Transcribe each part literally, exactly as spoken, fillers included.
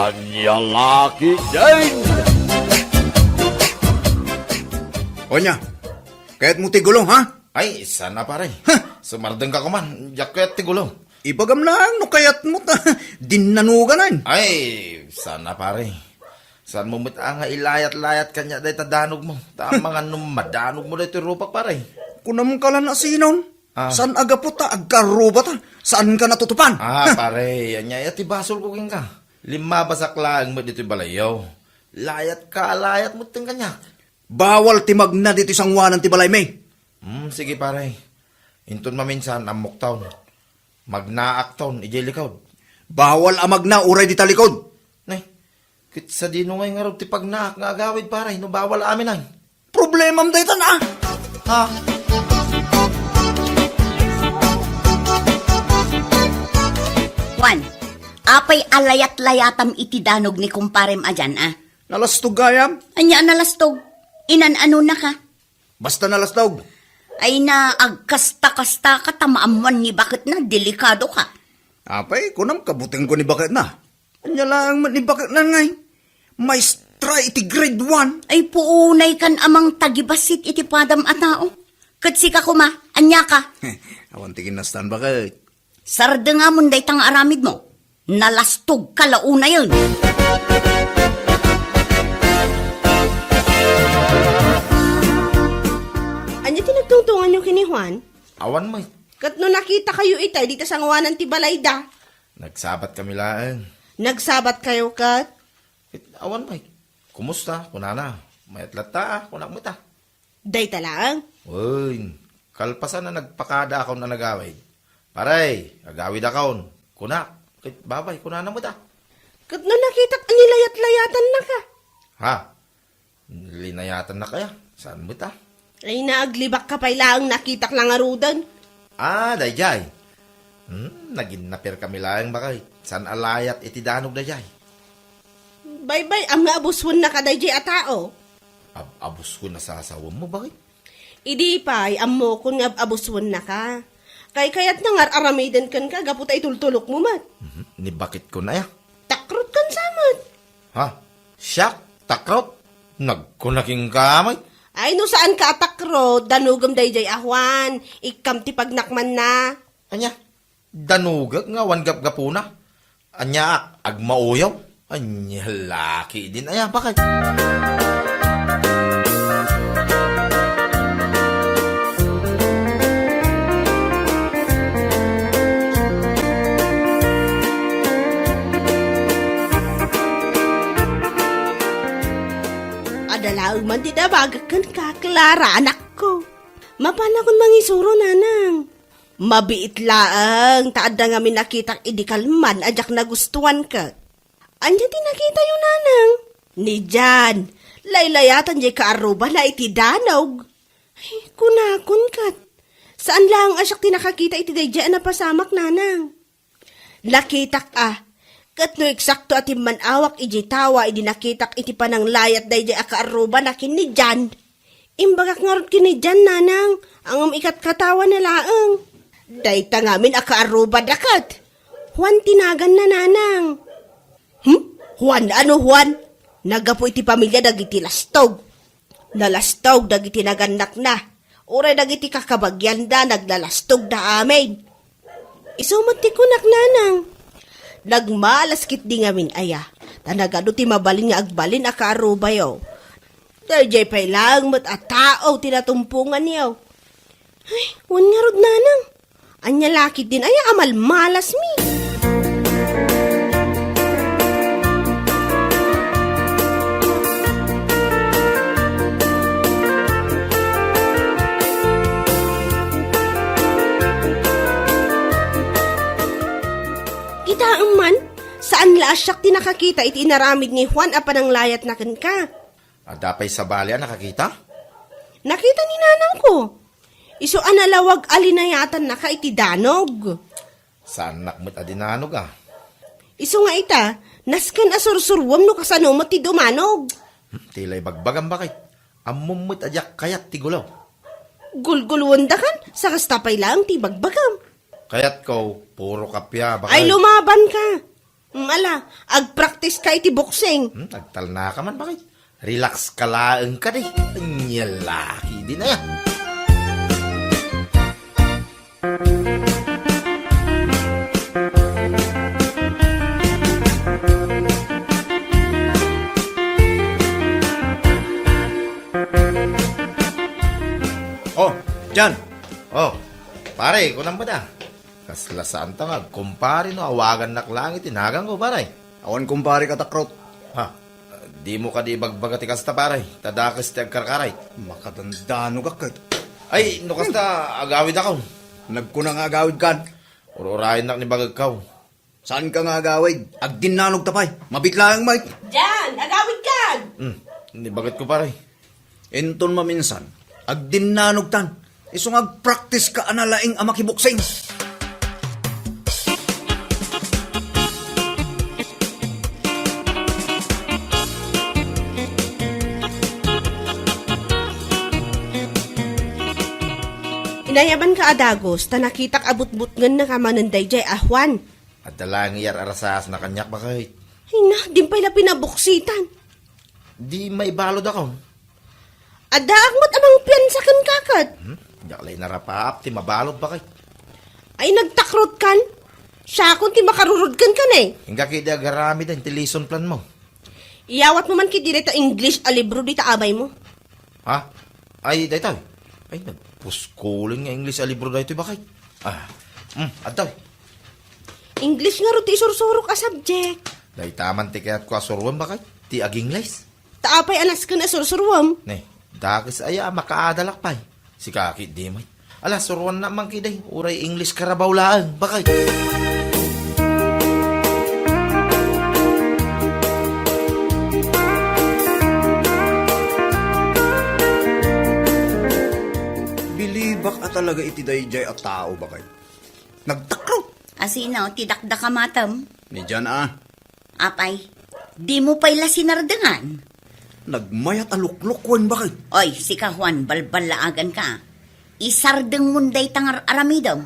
Ania la ketdin? Ania, kayatmo ti gulo, ha? Ay, saan a, pare. Huh! Sumardeng ka koma, diak kayat ti gulo. Ibagam laeng no kayatmo ta dinnanuganan. Ay, saan a, pare. Saanmo met a nga ilayat-layat kaniak dayta danogmo. Ta amangan no madanogmo daytoy rupak, pare. Kunam ka la no sinon. Ah. Saan a gapu ta agkarrubata? Saanka natutupan? Ah, pare, ania aya ti basolko kenka? Limmabasak laeng met ditoy balayyo. Layatka a layat metten kaniak. Bawal ti magna ditoy sangoanan ti balaymi. Hmm, sige, pare. Inton maminsan, ammokton. Magnaakton idiay likod. Bawal a magna uray dita likod. Nay, ket sadino ngay ngarud ti pagnaak nga agawid, pare, no bawal amin ay? Problemam daytan, ah! Ha? Juan, apay a layat-layatam iti danog ni kumparem a diyan, ah? Nalastog gayam. Ania a nalastog? Inan-anonaka? Basta nalastog. Ay na, agkasta-kasta ka ta maammoan ni baketna, delikado ka. Apay, kunam kabutengko ni baketna. Ania laeng met ni baketna ngay? Maestra iti grade one. Ay, puunay kan amang tagibassit iti padam a tao. Ket sika koma, ania ka? Awan ti kinastan, baket. Sardengamon dayta nga aramidmo. Nalastog ka la unayen. Ania ti nagtungtunganyo ken ni Juan? Awan met. Ket no nakitakayo itay dita sangoanan ti balayda? Nagsabatkami laeng. Nagsabatkayo ket? Ket awan met. Kumusta? Kunana. Mayat latta, kunak met a. Dayta laeng? Wen, kalpasan a nagpakadaakon a nagawid. Pare, agawidakon. Kunak, ket babay, kunana met a. Ket no nakitak a nilayat-layatannaka? Ha? Linayatannaka aya? Saan met a? Ay, naaglibakka pay laeng nakitak la ngaruden. Ah, daydiay. Hmm, naginnaperkami laeng, baket. Saan a layat iti danog daydiay? Baybay-am nga abuswennaka daydiay a tao. Ab-, abuswen a sasawem mo, baket? Idi pay, ammokon nga ab-, abuswennaka. Kaykayatna nga ar-aramiden kenka gapu ta itultulokmo met. Mhm. Ni baket ko na ya. Takrot kan samet. Ha? Siak? Takrot? Nagkuna kenka met. Ay, no saanka a takrot, danogem daydiay a Juan. Ikkam ti pagnakmanna. Ania? Danogek nga awan gapgapuna. Aniaak, agmauyaw? Ania la ketdin aya, baket? Adda laeng man ti nabagak kenka, Clara, anakko. Mapanakon mangisuro, nanang. Mabiit laeng ta adda ngamin nakitak idi kalman a diak nagustuan ket. Ania ti nakitayo, nanang? Ni Jan, laylayatan diay kaarrubana iti danog. Ay, kunakon ket. Saan laeng a siak ti nakakita iti daydiay a napasamak, nanang. Nakitak a, ket no eksakto a timman-awak idiay tawa idi nakitak iti pananglayat daydiay a kaarrubana ken ni Jan, imbagak ngarud ken ni Jan, nanang, ngem ikatkatawana laeng. Dayta ngamin a kaarrubada ket Juan ti naganna, nanang. Hmm? Juan? Ano Juan? Naggapu iti pamilia dagiti lastog. Nalastog dagiti nagannakna. Uray dagiti kakabagianda, naglalastogda amin. Isu met ti kunak, nanang. Nagmalas ketdi ngamin aya, ta nagadu ti mabalin nga agbalin a kaarrubayo. Daydiay pay laeng met a tao ti natumponganyo. Ay, wen ngarud, nanang. Ania la ketdin aya a malmalasmi? Kitaem man, saan la a siak ti nakakita iti inaramid ni Juan a pananglayatna kenka. Adda pay sabali a nakakita? Nakita ni nanangko. Isu a nalawag a linayatannaka iti danog. Saannak met a dinanog, a. Isu nga ita, nasken a sursuruem no kasano met ti dumanog. Hmm, ti la ibagbagam, baket. Ammom met a diak kayat ti gulo. Gulguluendakan, sa kasta pay laeng ti ibagbagam. Kayatko, puro kappia, baket. Ay, lumabanka. Mm, Ala, agpraktiska iti boxing. Hmm, agtalnaka man, bakit? Relax ka laeng kadi. Ania la ketdin aya. Oh, John. Oh, pare, kunam met a. Kasla saanta nga agkumpare no awagannak laeng iti naganko, pare. Awan kumpare ka, Takrot. Ha? Dimo kadi ibagbaga ti kasta, pare. Ta dakes ti agkarkarayt. Makadandanogak ket. Ay, no kasta, agawidakon. Nagkuna nga agawidkan. Ur-urayennak ni bagekko. Saanka nga agawid? Agdinnanogta pay. Mabiit laeng, Mike. Jan, agawidkan! Hmm, ni bagetko, pare. Inton maminsan, agdinnanogtan. Isu nga agpraktiska a nalaing a makiboksing. Inayabanka a dagus, ta nakitak a butbutngennaka manen daydiay a Juan. Adda laeng iyar-arasaasna kaniak, bakit? Ay na, din pay la pinaboksitan. Di maibaludakon. Addaak met a mangpiansa kenka ket. Hmm? Diak la inarapaap ti mabalud, bakit? Ay, nagtakrotkan? Siakon ti makarurudken ken eh. Inggak idi agaramiden ti lesson plan mo. Iyawatmo man ketdi dayta English a libro dita abaymo. Ha? Ay, daytoy. Ay, nagpuskulen nga English a libro daytoy, bakit? Ah, hmm, adtoy. English ngarud ti isursurok a subject. Dayta man ti kayatko a suroen, bakit? Ti ag-English. Ta apay a nasken a sursuruem? Ne, dakes aya a makaadalak pay. Sika ketdi met. Ala, suruannak man ketdi. Uray English Carabao laeng, bakit? Bilibak a talaga iti daydiay a tao, bakit? Nagtakrot. Asino ti dakdakamatem? Ni Jan a. Apay, dimo pay la sinardengan? Nagmayat a luklukoen, bakit? Oy, sika Juan, balballaaganka. Isardengmon dayta nga ar-aramidem.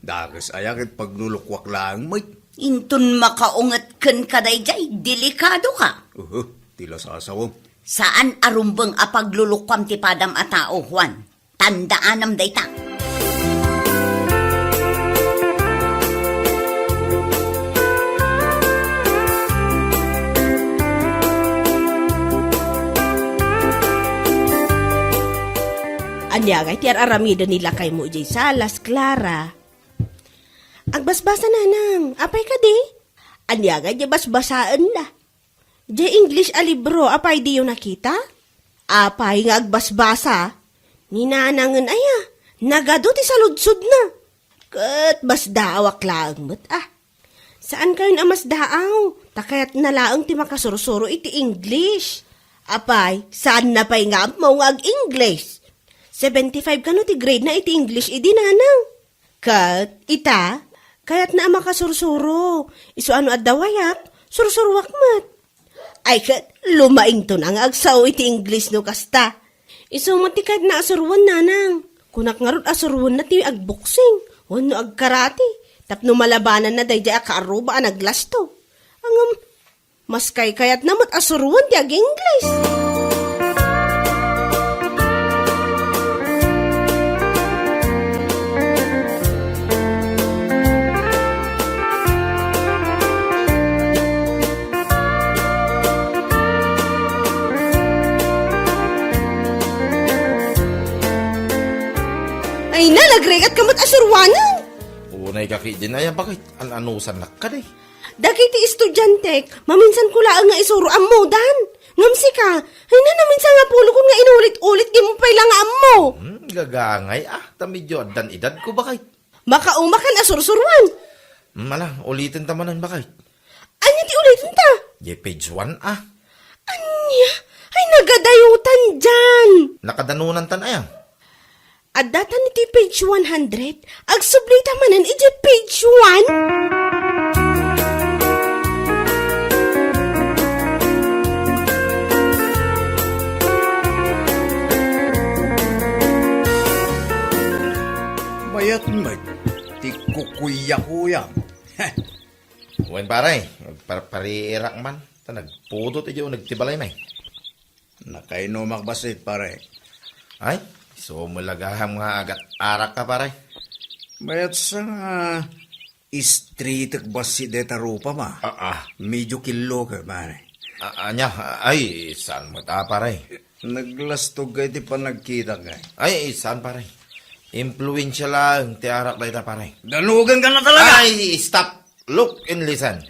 Dakes aya ket paglulukoak laeng met. Inton makaunget kenka daydiay, delikadoka. Uhu, ti lasasawem. Saan a rumbeng a paglulukoam ti padam a tao, Juan. Tandaanam dayta. Ania ngay ti ar-aramiden ni lakaymo idiay salas, Clara? Agbasbasa, nanang. Apay kadi? Ania ngay ti basbasaenna? Diay English a libro, apay diyo nakita? Apay nga agbasbasa? Ni nanangen aya, nagadu ti saludsodna. Ket masdaawak laeng met a. Saankayon a masdaaw, ta kayatna laeng ti makasursuro iti English. Apay, saanna pay nga ammo nga ag-English? Seventy-five kano ti grade na iti English idi, nanang? Ket ita, kayatna a makasursuro. Isu a no adda wayak, sursuroak met. Ay ket, lumaington a nga agsao iti English no kasta. Isu met ti kayatna a suroen, nanang. Kunak ngarud a suroenna ti agboksing wenno agkarate tapno malabananna daydiay a kaarruba a naglasto. Ngem, mas kaykayatna met a suroen ti ag-English. Ay na, nagrigat ka met a suroen. Unay ka ketdin aya, bakit? An-anusannak kadi? Dagiti estudiantek, maminsan ko laeng nga isuro, ammodan. Ngem sika, ay na, naminsan nga pulokon nga inulit-ulit, dimo pay la nga ammo. Hmm, gagangay a, ta medio addan edadko, bakit? Makaumakan a sursuruan. Hmm, ala, uliten ta manen, bakit? Ania ti uliten ta? Diay page one a. Ania? Ay, nagadayutan diay. Nakadanonantan aya? Adda tan iti page one hundred, agsubli ta manen iti page one. Mayat met ti kukuyakuya. Heh. Wen, pare, nagparpariirak man. Ta nagpudot idiay uneg ti balaymi. Nakainumak bassit, pare. Ay, sumulagaham nga agat-arak ka, pare. Mayat sa nga istritek bassit deta rupa ma. Ah, ah. Medyo killo ka, pare. Ah, anya, ay, saan met a, pare? Naglastog ka iti panagkitak, eh. Ay, saan, pare? Impluensya laeng ti arak dayta, pare. Danugan ka na talaga! Ay, stop! Look and listen.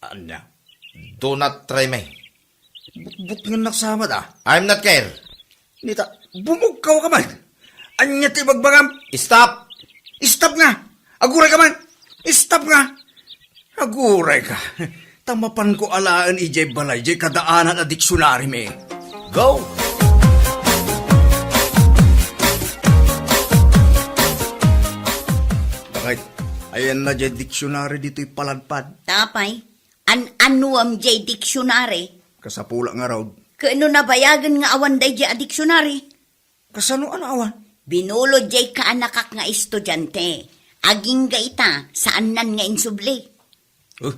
Anya? Do not try me. Butbutngennak sa met, ah. I'm not care. Nita, bumugkaw ka man. Anya ti ibagbagam? Stop! Stop nga! Aguray ka man! Stop nga! Aguray ka. Ta mapanko alaen idiay balay, diay kadaanan a diksionarimi. Go! Bakit? Ayanna diay diksionari ditoy paladpad. Apay, an-anuam diay diksionari? Kasapulak ngarud. Ket no nabayagen nga awan daydiay a diksionari? Kasano a naawan? Binulod diay kaanakak nga estudiante. Agingga ita, saannan nga insubli. Eh,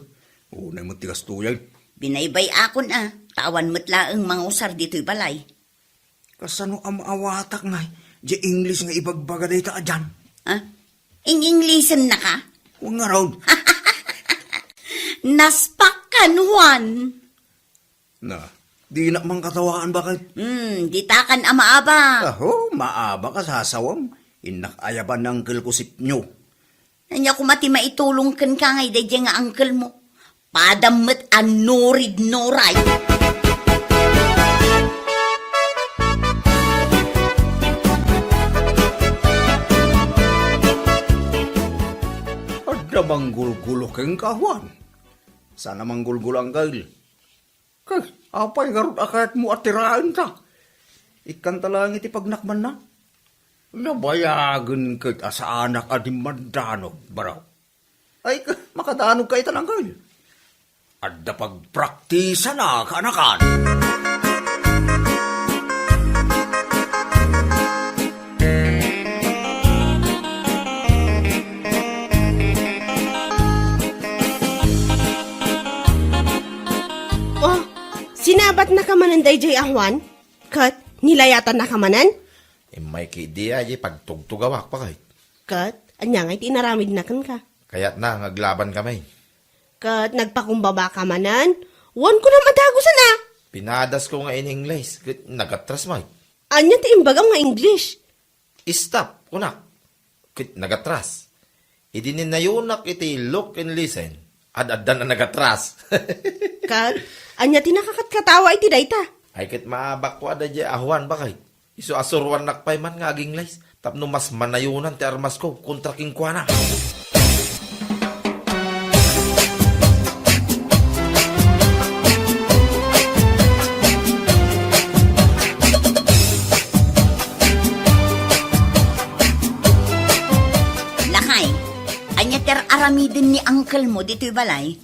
unay met ti kastoyan. Binaybay-akon a, ta awan met laeng mangusar ditoy balay. Kasano a maawatak nga diay English nga ibagbaga dayta a John? Ah? Ing-Englishennaka? Wen ngarud. Naspak kan Juan. Na, dinak man katawaan, bakit? Hmm, ditakan a maabak. Aho, maabak a sasawam. Innak ayaban ni Uncle ko sipnyo. Ania koma ti maitulong kenka nga daydiay nga uncle mo? Padam met a nurid nuray. Adda manggulgulo kenka, Juan. Saan a manggulgulo, Uncle. Kay, apay ngarud a kayatmo a tiraenta? Ikkanta laeng iti pagnakmanna. Nabayagen ket a saanak a dimmandanog, baro. Ay, ka-, makadanog ka ita, Uncle. Adda pagpraktisan a kaanakan. Oh, sinabatnaka manen daydiay a Juan? Ket nilayatannaka manen? Immay ketdi a, di pagtugtugawak, bakit? Ket ania ngay ti inaramidna kenka? Kayatna nga aglabankami. Ket nagpakumbabaka manen? Wen kunam a dagusen a! Pinadasko nga in-English, ket nagatras met. Ania ti imbagam nga English? Stop, kunak. Ket nagatras. Idi ninayonak iti look and listen, ad-addan a nagatras. Ket, ania ti nakakatkatawa iti dayta? Ay, ket maabakko a daydiay a Juan, bakit? Isu a suruannak pay man nga aginglays, tapno mas manayonan ti armasko kontra kenkuana. Lakay, ania ti ar-aramiden ni uncle mo ditoy balay?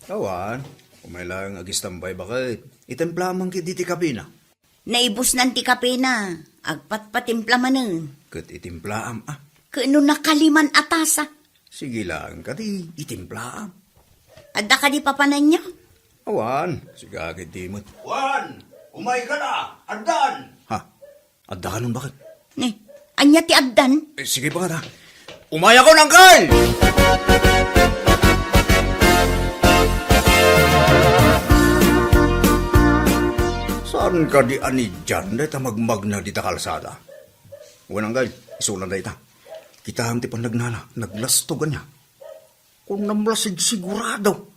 Awan, umay laeng agistambay, baket. Itemplaam man ketdi ti kapena. Naibusnan ti kapena, agpatpatimpla manen. Ket itimplaam, a. Ket no nakaliman a tasa? Sige laeng kadi, itimplaam. Adda kadi papananyo? Awan, sika ketdi met. Juan, umay ka la, addan! Ha? Adda kanon, baket? Ni, ania ti addan? Eh, sige pa nga ta. Umayakon, Uncle! Saan kadi a ni John dayta magmagna dita kalsada? Wen, Uncle, isuna dayta. Kitaem ti pannagnana, naglastog ania. Kunam la sigsigurado.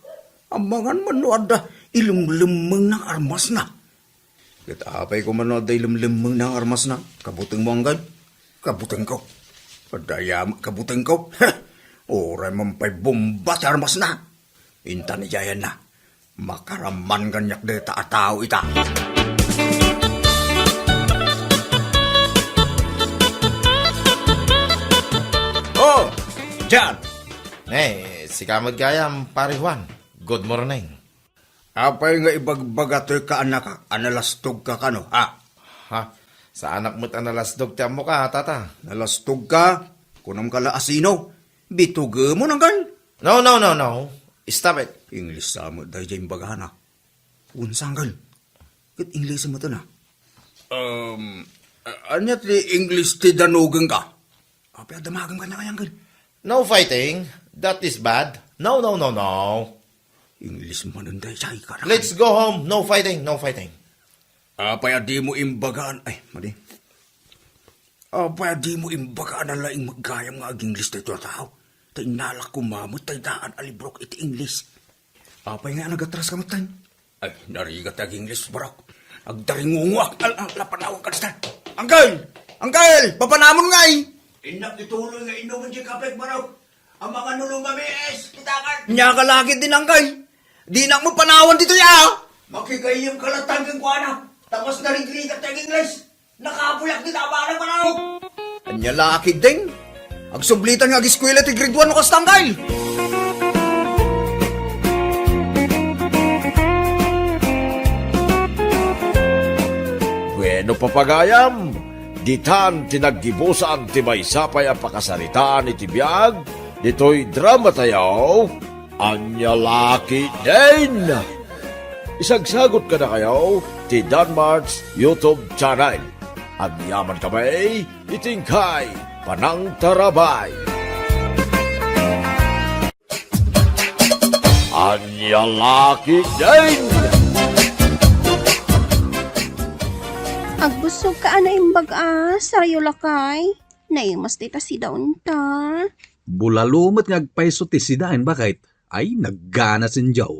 Amangan man no adda ilemlemmengna nga armasna. Ket apay koma no adda ilemlemmengna nga armasna? Kabutengmo, Uncle? Kabutengko. Adda aya met kabutengko. Uray man pay bomba ti armasna. Intan idiayanna. Makaraman kaniak dayta a tao ita. Oh, John! Eh, sika met gayam, Pare Juan. Good morning. Apay nga ibagbaga toy kaanakak a nalastogka kano, ha? Ha? Saanak met a nalastog ti ammoka, tata. Nalastogka? Kunamka la a sino? Bitugemon, Uncle? No, no, no, no. Stop it! English sa met daydiay imbagana. Wen, Uncle. Ket English met na. Um, a-, ania ti English ti danugengka? Apay a damagem kaniak, Uncle? No fighting. That is bad. No, no, no, no. English manen daydiay, kana. Let's go home. No fighting, no fighting. Apay a dimo imbagaan? Ay, madi. Apay a dimo imbagaan a laing met gayam nga ag-English daytoy a tao? Ta innalak koma met ta addaan a librok iti English. Apay ngay a nagatraska metten? Ay, narigat ti ag-English, barok. Agdaringunguak. Al-, al-, lapanawan ka, Uncle! Uncle! Papanamon ngay! Innak ituloy nga inumen ti kapek, barok. Amangan no lumamiis ti dagat. Ania ka lakit din, Uncle? Dinak met panawan ditoy, a! Makigayyem ka latta kenkuana. Ta kas narigrigat ti ag-English. Nakapuyak ti tabana, manok! Ania lakit din? Agsublitan nga ageskuela ti grade one no kasta, Uncle! Bueno, papagayam, ditan ti naggibusan ti maysa pay a pakasaritaan iti biag ditoy drama tayo. Ania lakit din? Isagsagot kadakayo ti Danmart's YouTube channel. Agyaman kami iti inkay panangtarabay. Ania lakit din? Agbusog ka a naimbag a, Sario lakay. Naimas dayta sidaenta. Bulalo met nga agpayso ti sidaen, baket. Ay, naggana sendiaw.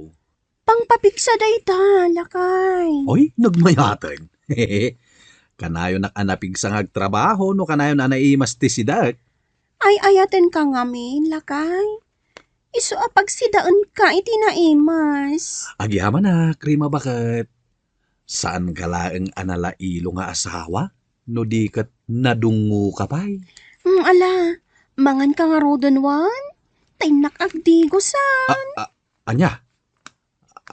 Pangpapigsa dayta, lakay. Oy, nagmayaten. Kanayonak a napigsa nga agtrabaho no kanayon a naimas ti sidaek. Ay-ayatenka ngamin, lakay. Isu a pagsidaenka iti naimas. Agyamanak, Rima, baket. Saanka laeng a nalailo nga asawa no di ket nadungngoka pay. Mm, ala, manganka ngaruden wen? Ta innak agdigosan. A-, a-, ania?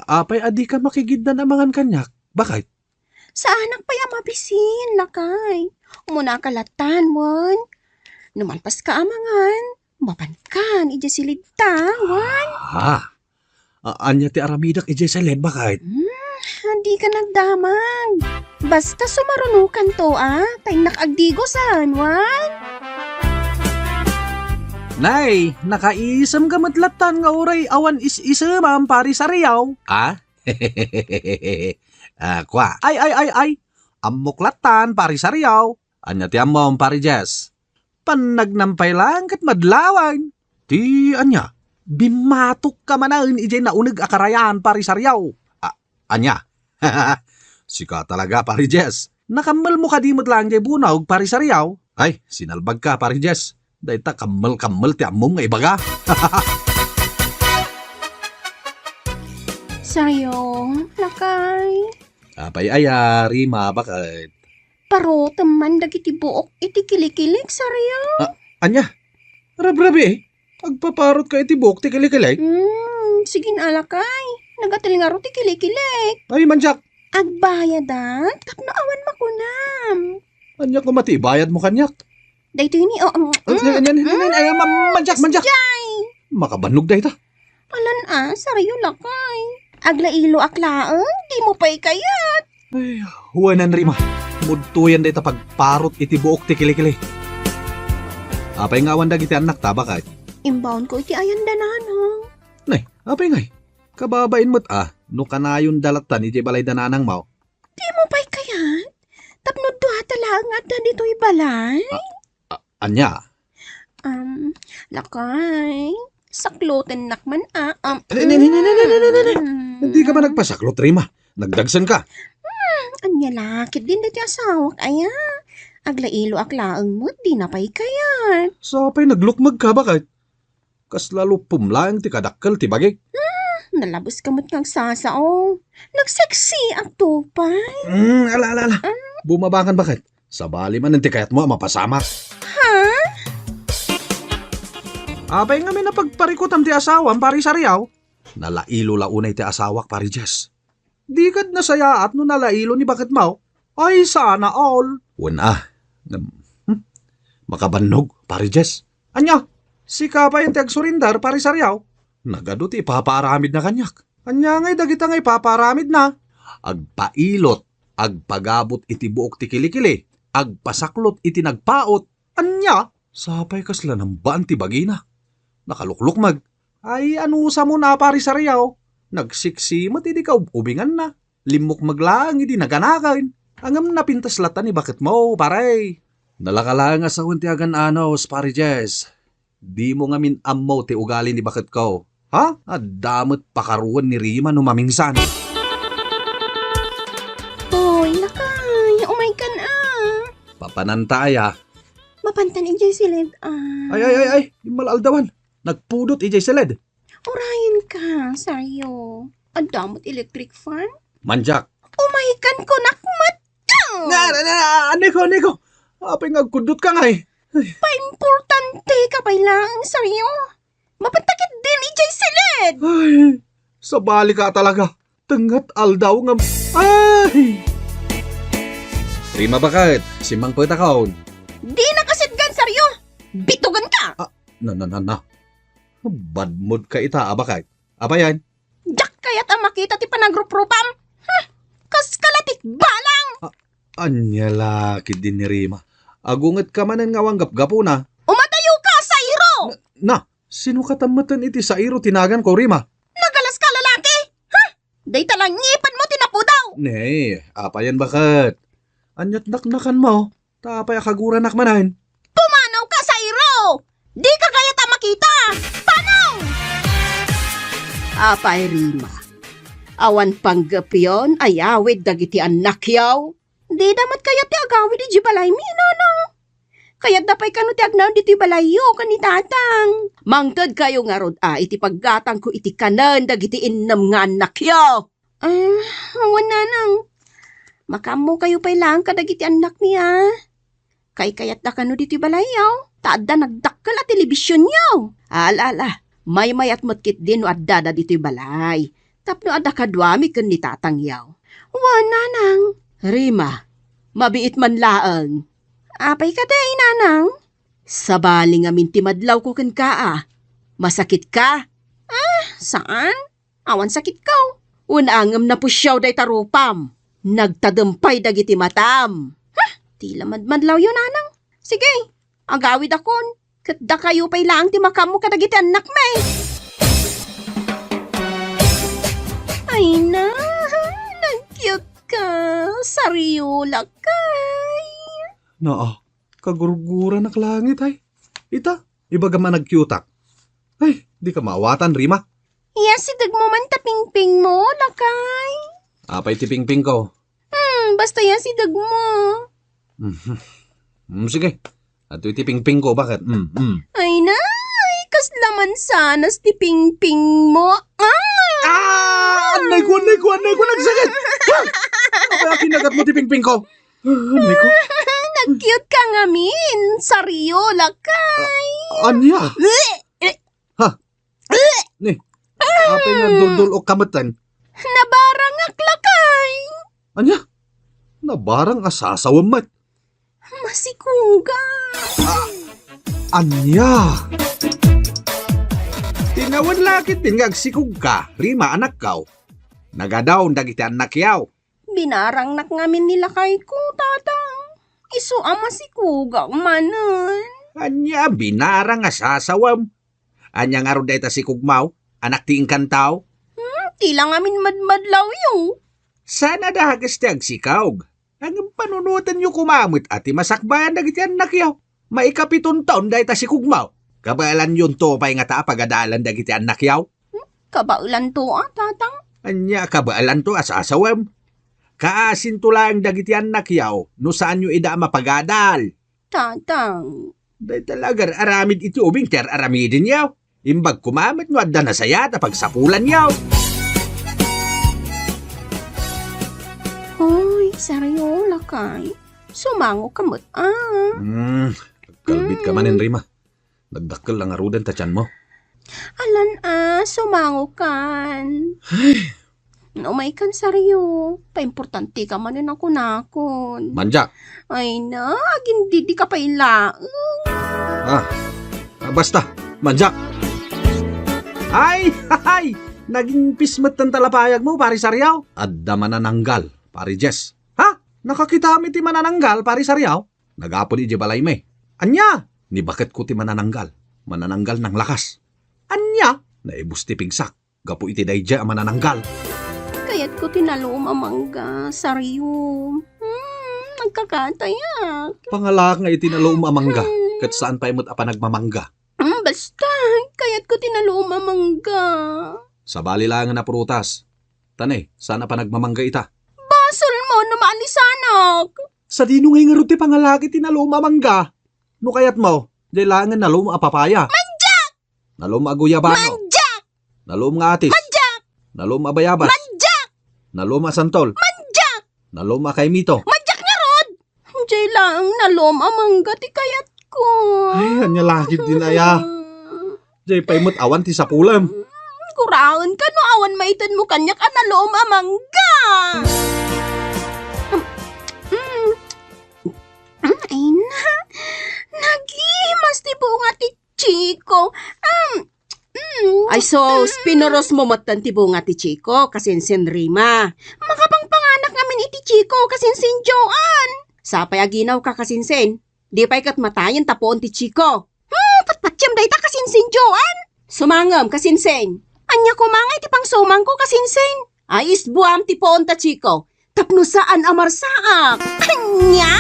Apay a dika makigiddan a mangan kaniak? Baket? Saanak pay a mabisin, lakay. Umunaka lattan wen. No malpaska a mangan, mapankan idiay silidta wen. Ah. A-, ania ti aramidek idiay silid, baket? Hmm, dika nagdamag. Basta sumarunokanto, a, ta innak agdigosan wen. Nay, nakaisemka met lattan nga uray awan is-isemam, Pari Sariaw. Ah? Ah, kua. Ay, ay, ay, ay. Ammok lattan, Pari Sariaw. Ania ti ammom, Pari Jess? Pannagnampay laeng ket madlawan. Ti ania? Bimmatokka manen idiay nauneg a karayan, Pari Sariaw. A-, ania? Sika talaga, Pari Jess. Nakammelmo kadi met laeng diay bunog, Pari Sariaw? Ay, sinalbagka, Pari Jess. Dayta kammel-kammel ti ammom nga ibaga. Sariaw, lakay. Apay aya, Rima, baket? Parotem man dagiti buok iti kilikilik, Sariaw. A-, ania? Rabrabii? Agpaparotka iti buok ti kilikilik? Hmm, sige, lakay. Nagatel ngarud ti kilikilik. Ay, mandiak. Agbayadak tapno awan makunam. Ania koma ti ibayadmo kaniak? Daytoy ni, o, mm, Ay, ay, ay, ay, ay, ay, ma-, mandiak, mandiak. Jay! Makabannog dayta. Alan a, Sariaw lakay. Aglailoak laeng, dimo pay kayat. Ay, wanan, Rima. Mudtoyan dayta pagparot iti buok ti kilikili. Apay nga awan dagiti annakta, baket? Imbaonko iti ayan da nanang. Nay, apay ngay? Kababain met a, no kanayonda lattan idiay balay da nanangmo. Dimo pay kayat? Tapno duata laeng nga adda ditoy balay? A-, a-, ania? Um, lakay, saklotennak man a, um, Ay, ni, ni, ni, ni, ni, ni, ni, ni. Mm. Dika man agpasaklot, Rima. Nagdagsenka. Hmm, ania la ketdin daytoy asawak aya? Aglailoak laeng met, dina pay kayat. Sa pay naglukmegka, baket? Kasla luppom laeng ti kadakkel ti bagik. Hmm, nalabeska met nga agsasao. Nagseksiak to pay. Hmm, ala, ala, ala. Ah. Bumabangan, baket? Sabali manen ti kayatmo a mapasamak. Ha? Apay ngamin a pagparikutam ti asawam, Pari Sariaw? Nalailo la unay ti asawak, Pari Jess. Dika nasayaat no nalailo ni baketmo? Ay, sana all. Wen a. Ngem, hmm? Makabannog, Pari Jess. Ania? Sika pay ti agsurrender, Pari Sariaw? Nagadu ti ipapaaramidna kaniak. Ania ngay dagita nga ipapaaramidna? Agpailot, agpagabut iti buok ti kilikili, agpasaklot iti nagpaut. Ania? Sapay kasla nambaan ti bagina. Nakaluklukmeg. Ay, anusam a pari Sariaw. Nagsiksi met idi kaub-ubinganna. Limmukmeg laeng idi naganaken. Ngem napintas latta ni baketmo, pare. Nalaka laeng a sawen ti agan-anos, Pare Jess. Dimo ngamin ammo ti ugali ni baketko. Ha? Adda met pakaruan ni Rima no mamingsan. Hoy, lakay, umaykan a. Papananta aya? Mapantan idiay siled a. Ay, ay, ay, ay, immal-aldawan. Nagpudot idiay siled. Urayen ka, Sario. Adda met electric fan? Manjak. Umaykan kunak met. Nga, na, na, na, aneko, aneko. Apay nga agkudot ka ngay? Paimportante ka pay laeng, Sario. Mapantakit din idiay siled. Ay, sabali ka talaga. Tengnga aldaw nga, ay! Rima, baket, simmangpetakon. Di nakasidgan, Sario. Bitugan ka. Ah, na, na, na, na. Bad mood ka ita, a baket. Apayan? Diak kayat a makita ti panagruprupam. Huh! Kas kalatik balang! Ah, anya la, kidin ni Rima. Agunget ka manen nga awan gapgapuna. Umadayo ka, Sairo! Na, na, sino ka tammaten iti Sairo ti naganko, Rima? Nagalas ka, lalaki! Huh! Dayta la ngipen mo ti napudaw! Ne, apayan baket? Anyat naknakan mo? Ta apay a kaguranak manen? Pumanaw ka, Sairo! Di ka kayat a makita! Panaw! Apay, Rima, awan panggepyon a yawid dagiti annakyo? Dida met kayat ti agawid idiay balaymi, nanang. Kayatda pay kano ti agnaed ditoy balayyo ken ni tatang. Mangted kayo ngarud a iti paggatangko iti kanen dagiti innem nga annakyo. Ah, wen, nanang. Makaammo kayo pay laeng kadagiti annakmi, a. Kaikayatda kano ditoy balayyo, ta adda nagdakkel a telebisionyo. Ala, ala, maymayat met ketdi no addada ditoy balay. Tapno adda kaduami ken ni tatangyo. Wen, nanang. Rima, mabiit man laeng. Apay kadi, nanang? Sabali ngamin ti madlawko kenka, a. Masakit ka? Ah, saan? Awan sakitko. Wen, ngem napusiaw dayta rupam. Nagtadem pay dagiti matam. Huh! Ti la madmadlawyo, nanang. Sige, agawidakon. Ket dakayo pay laeng ti makaammo kadagiti annakmi. Ay na, nag-cute ka. Sario, lakay. Naa, kagurguranak langit, ay. Ita, ibagam a nag-cute-ak. Ay, di ka maawatan, Rima. Iya, sideg mo man ta pingping mo, lakay. Apay ti pingping ko? Hmm, basta iya, sideg mo. Mhm. Hmm, sige. Ato iti pingping ko, baket? Hmm, hmm. Ay, nay, kasla mansanas ti pingping mo. Ah! Ah! Annay ko, annay ko, annay ko, nagsakit! Ah! Apay a kinagat mo ti pingping ko? Ah, annay ko. Nag-cute ka ngamin, Sario, lakay. Ah, ania? Eh, eh. Ha? Eh. Ni, apay nga duldul-ok ka metten? Nabarangak, lakay. Ania? Nabarang a sasawem met. Masikuga. Ah, ania? Tinawen la ketdin nga agsikog ka, Rima, anakko. Nagadaw dagiti annakyo. Binarangnak ngamin ni lakayko, tatang. Isu a masikugak manen. Ania, binarang a sasawem? Ania ngarud dayta sikugmo? Anak ti engkanto? Hmm, ti la ngamin madmadlawyo. Saan a dages ti agsikog? Ngem panunotenyo koma met a ti masakbayan dagiti annakyo. Maikapiton taon dayta sikugmo. Kabaelanyonto pay ngata a pagadalan dagiti annakyo? Hmm, kabaelanto a, tatang. Ania kabaelanto a sasawem? Kaasinto laeng dagiti annakyo no saanyo ida a mapagadal. Tatang. Dayta la agar-aramid iti ubing ti ar-aramidenyo. Imbag koma met no adda nasayaat a pagsapulanyo. Hoy, Sario, lakay. Sumango ka met, a. Hmm, agkalbit ka manen, Rima. Nagdakkel la ngaruden ta tianmo. Alan a, sumango kan. Ay. Umaykan, Sario. Paimportante ka manen a kunakon. Manjak. Ay na, agindidi ka pay laeng. Ah, ah, basta, manjak. Ay, hay! Naging pis metten ta lapayagmo, Pari Sariaw. Adda manananggal, Pari Jess. Ha? Nakakitam iti manananggal, Pari Sariaw? Nagapon idiay balaymi. Ania? Ni baketko ti manananggal. Manananggal nanglakas. Ania? Naibus ti pigsak gapu iti daydiay a manananggal. Kayatko ti nalum a mangga, Sariaw. Hmm, nagkakatayak. Pangalak nga iti nalum a mangga, ket saan pay met a panagmamangga. Hmm, basta, kayatko ti nalum a mangga. Sabali laengen a prutas. Tane, saan a panagmamangga ita? Basolmo no maalisanak. Sadino ngay ngarud ti pangalak iti nalum a mangga? No kayatmo, diay laengen nalum a papaya. Mandiak! Nalum a guyabano. Mandiak! Nalum nga atis. Mandiak! Nalum a bayabas. Mandiak! Nalum a santol. Mandiak! Nalum a kaimito. Mandiak ngarud! Diay laeng nalum a mangga ti kayatko. Ay, ania lakit din aya. Diay pay met awan ti sapulem. Guraenka no awan maitedmo kaniak a nalum a mangga. Mm. Mm, ay na. Nagimas ti bunga ti Chico. Um, mm, Ay sus, mm. Pinurosmo metten ti bunga ti Chico, kasinsin Rima. Makapangpanganak ngamin iti Chico, kasinsin Joan. Sapay aginawka, kasinsin. Di pay ket matayen ta puon ti Chico. Hmm, patpatiem dayta, kasinsin Joan. Sumangem, kasinsin. Ania koma nga iti pangsumangko, kasinsin? Ay, isbuam ti puon ta Chico. Tapno saan a marsaak. Ania?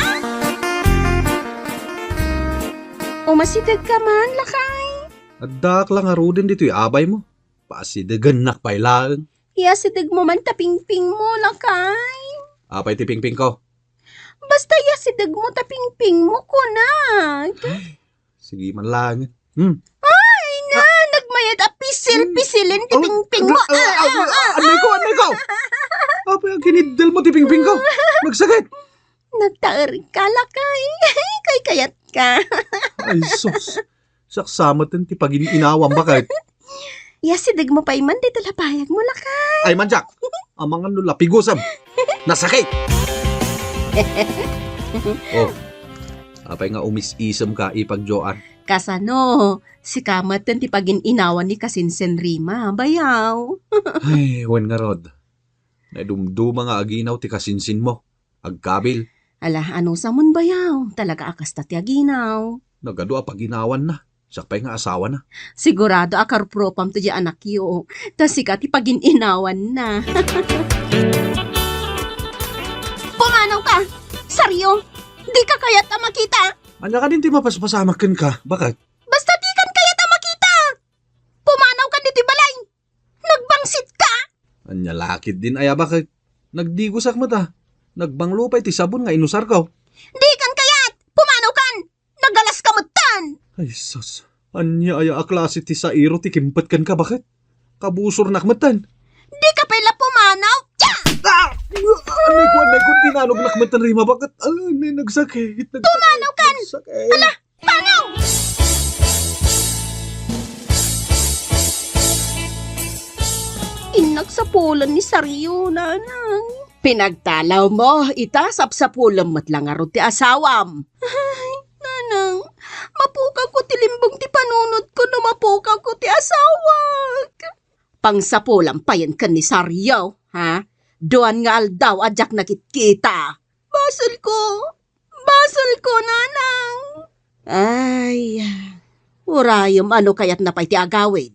Umasidegka man, lakay. Addaak la ngaruden ditoy abaymo. Paasidegennak pay laeng. Iasidegmo man ta pingpingmo, lakay. Apay ti pingpingko? Basta iasidegmo ta pingpingmo, kunak. Ay, sige man laeng. Hmm. Ay, na, nagmayat a pisil-pisilen ti pingpingmo. Ah, ah, ah, ah, ah, ah. Anay ko, anay ko. Apay, ang kiniddel mo ti pingpingko. Nagsakit. Nagtaer ka, lakay. Kaykayat ka. Ay, sus. Saksamet ti pagin-inawam, baket. Iasidegmo pay man dita lapayagmo, lakay. Ay, mandiak. Amangan no lapigusem. Nasakit. Oh. Apay nga umis-isem ka, ipag Joan? Kasano? Sika met ti pagin-inawan ni kasinsin Rima, bayaw. Ay, wen ngarud. Naidumduma nga aginaw ti kasinsinmo. Agkabil. Ala, anusamon bayaw? Talaga a kasta ti aginaw. Nagadu a paginawanna. Siak pay nga asawana. Sigurado a karupropam to di anakyo. Ta sika ti pagin-inawanna. Pumanaw ka! Sario! Di ka kayat a makita! Ania kadin ti mapaspasamak kenka? Baket? Basta di kan kayat a makita! Pumanaw kan ditoy balay! Nagbangsit ka! Ania lakit din aya, baket? Nagdigosak met a. Nagbanglo pay ti sabon nga inusarko. Di kan kayat! Pumanaw kan! Nagalas ka metten! Ay, sus. Ania aya a klase ti sairo ti kimpet kenka, baket? Kabusornak metten. Di ka pay la pumanaw! Tiya! Ah! Anay ko, anay ko, dinanognak metten, Rima, baket? Ah, anay, nagsakit, nagsakit, Pumanaw kan! Nagsakit. Ala! Panaw! Innak sapulen ni Sario, nanang. Pinagtalawmo, ita sapsapulem met la ngarud ti asawam. Ay, nanang, mapukawko ti limbong ti panunotko no mapukawko ti asawak. Pangsapulam payen ken ni Sario, ha? Duan nga aldaw a diak nakitkita. Basolko. Basolko, nanang. Ay, urayem a no kayatna pay ti agawid.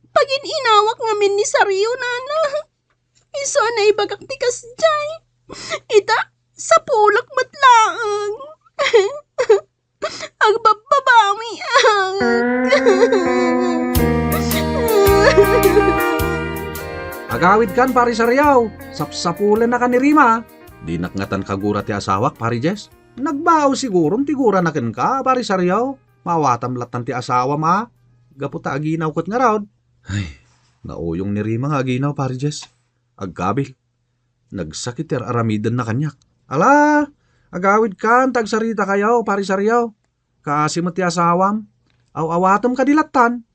Pagin-inawak ngamin ni Sario, nanang. Isu a naibagak ti kasdiay. Ita, sapulek met laeng. Agbabbabawiak. Agawidkan, Pari Sariaw. Sapsapulennakan ni Rima. Dinak ngatan kagura ti asawak, Pari Jess. Nagbao siguron ti gurana kenka, Pari Sariaw. Maawatam lattan ti asawam a. Gapu ta aginaw ket ngarud. Ay, nauyong ni Rima nga aginaw, Pari Jess. Agkabil. Nagsakit ti ar-aramidenna kaniak. Ala, agawidkan ta agsaritakayo, Pari Sariaw. Kaasi met ti asawam. Aw-awatem kadi lattan.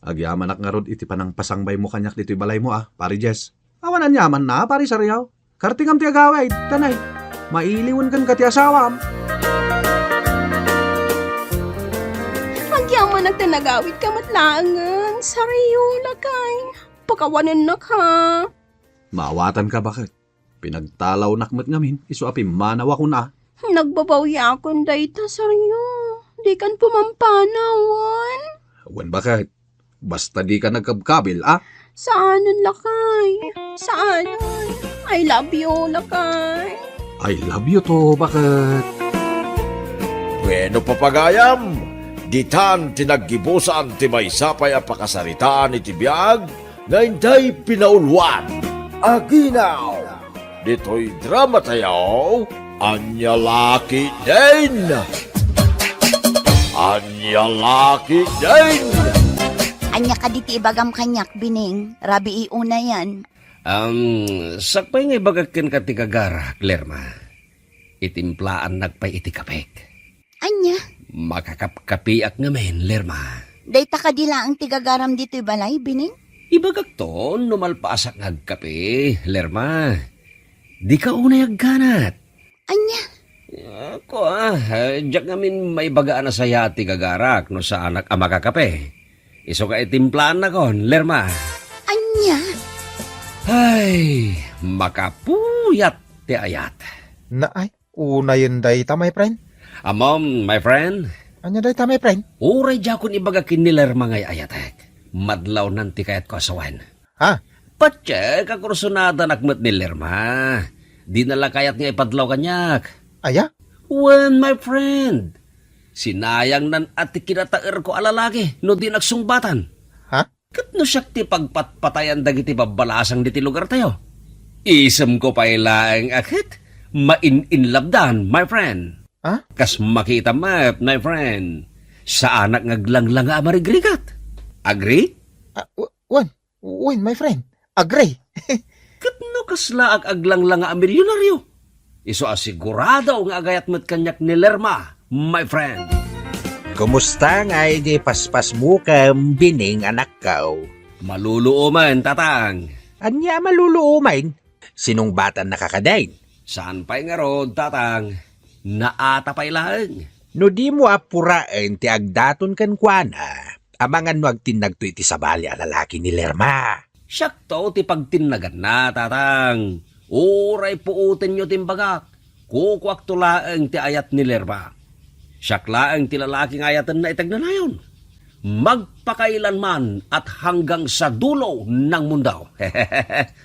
Agyamanak ngarud iti panangpasangbaymo kaniak ditoy balaymo a, Pari Jess. Awan aniamanna, Pari Sariaw. Kartingam ti agawid, tanay. Mailiwen kenka ti asawam. Agyamanak ta nagawidka met laengen. Sario, lakay. Pakawanennak, ha? Maawatanka, baket. Pinagtalawnak met ngamin, isu a pimmanawakon a. Nagbabawiakon dayta, Sario. Dikan pumampanawan. Wen, baket. Basta dika nagkabkabil, a? Saanen, lakay. Saanen. I love you, lakay. I love you too, baket. Bueno, papagayam, ditan ti naggibusan ti maysa pay a pakasaritaan iti biag nga intay pinauluan. Aginaw! Ditoy drama tayo, ania la ketdin? Ania la ketdin? Ania kadi ti ibagam kaniak, Bining? Rabii unayen. Am, sakbay nga ibagak kenka ti gagarak, Lerma. Itimplaannak pay iti kapek. Ania? Makakapkapiak ngamin, Lerma. Dayta kadi laeng ti gagaram ditoy balay, Bining? Ibagakto no malpasak nga agkape, Lerma. Dika unay agganat. Ania? Ako, ah, diak ngamin maibaga a nasayaat ti gagarak no saanak a makakape. Isu nga itimplaannakon, Lerma. Ania? Ay, makapuyat ti ayat. Naay, unayen dayta, my friend. Ammom, my friend. Ania dayta, my friend? Uray diakon ibaga ken ni Lerma nga ayatek. Madlawnan ti kayatko a sawen. Ha? Patiek a kursunadanak met ni Lerma. Dina la kayat nga ipadlaw kaniak. Aya? Wen, my friend. Sinayangnan a ti kinataerko a lalaki no dinak sungbatan. Ha? Ket no siak ti pagpatpatayan dagiti babbalasang diti lugartayo, isemko pay laeng a ket main-inlabdan, my friend. Ha? Kas makita met, my friend, saanak nga aglanglanga a marigrigat. Agree? Ah, w-, wen, wen, my friend. Agree. Ket no kasla ag-, aglanglanga a milyonaryo, isu a sigurado nga agayat met kaniak ni Lerma, my friend. Kumusta ngay di paspasmo ken Bining, anakko? Maluluomen, tatang. Ania a maluluomen? Sinungbatannaka kadin? Saan pay ngarud, tatang. Naata pay laeng. No dimo a puraen ti agdaton kenkuana, amangan no agtinnagto iti sabali a lalaki ni Lerma. Siakto ti pagtinnaganna, tatang. Uray puotenyo ti imbagak, kukuakto laeng ti ayat ni Lerma. Siak laeng ti lalaki nga ayatenna iti agnanayon. Magpakailanman at hanggang sa dulo ng mundo.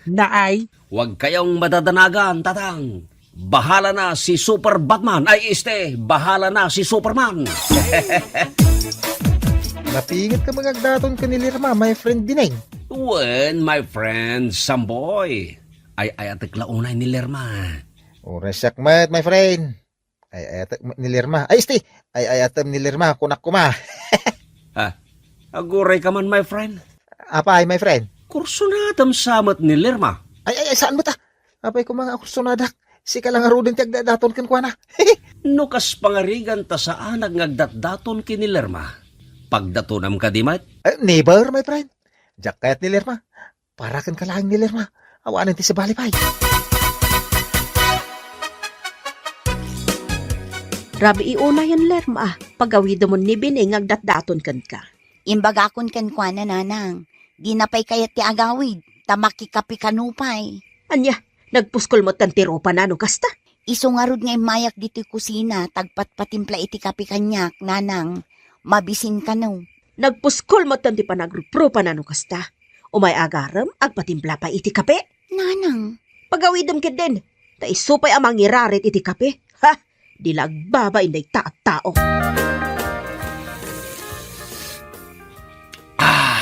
Naay. Huwag kayong madadanagan, tatang. Bahala na si Super Batman. Ay, este, bahala na si Superman. Napinget ka mangagdaton ken ni Lerma, my friend Bining. Wen, my friend Samboy. Ay-ayatek la unay ni Lerma. Uray siak met, my friend. Ay-ayatek met ni Lerma. Ay, este, ay-ayatem ni Lerma, kunak koma. Ha? Aguray ka man, my friend. Apay, my friend? Kursunadam sa met ni Lerma. Ay, ay, ay, saan met, a? Apay koma nga kursunadak? Sika la ngaruden ti agdatdaton kenkuana. No kas pangarigan ta saanak nga agdatdaton ken ni Lerma, pagdatonam kadi met? Eh, never, my friend. Diak kayat ni Lerma. Para kenka laeng ni Lerma. Awanen ti sabali pay. Rabii unayen, Lerma, pagawidemon ni Bining nga agdatdaton kenka. Imbagakon kenkuana, nanang, dina pay kayat ti agawid, ta makikape kano pay. Ania, nagpuskol metten ti rupana no kasta? Isu ngarud nga immayak ditoy kusina, ta agpatpatimpla iti kape kaniak, nanang, mabisin kano. Nagpuskol metten ti panagruprupana no kasta. Umay agarem, agpatimpla pay iti kape. Nanang. Pagawidem ketdin, ta isu pay a mangirarit iti kape. Ha? Di la agbabain dayta a tao. Ah!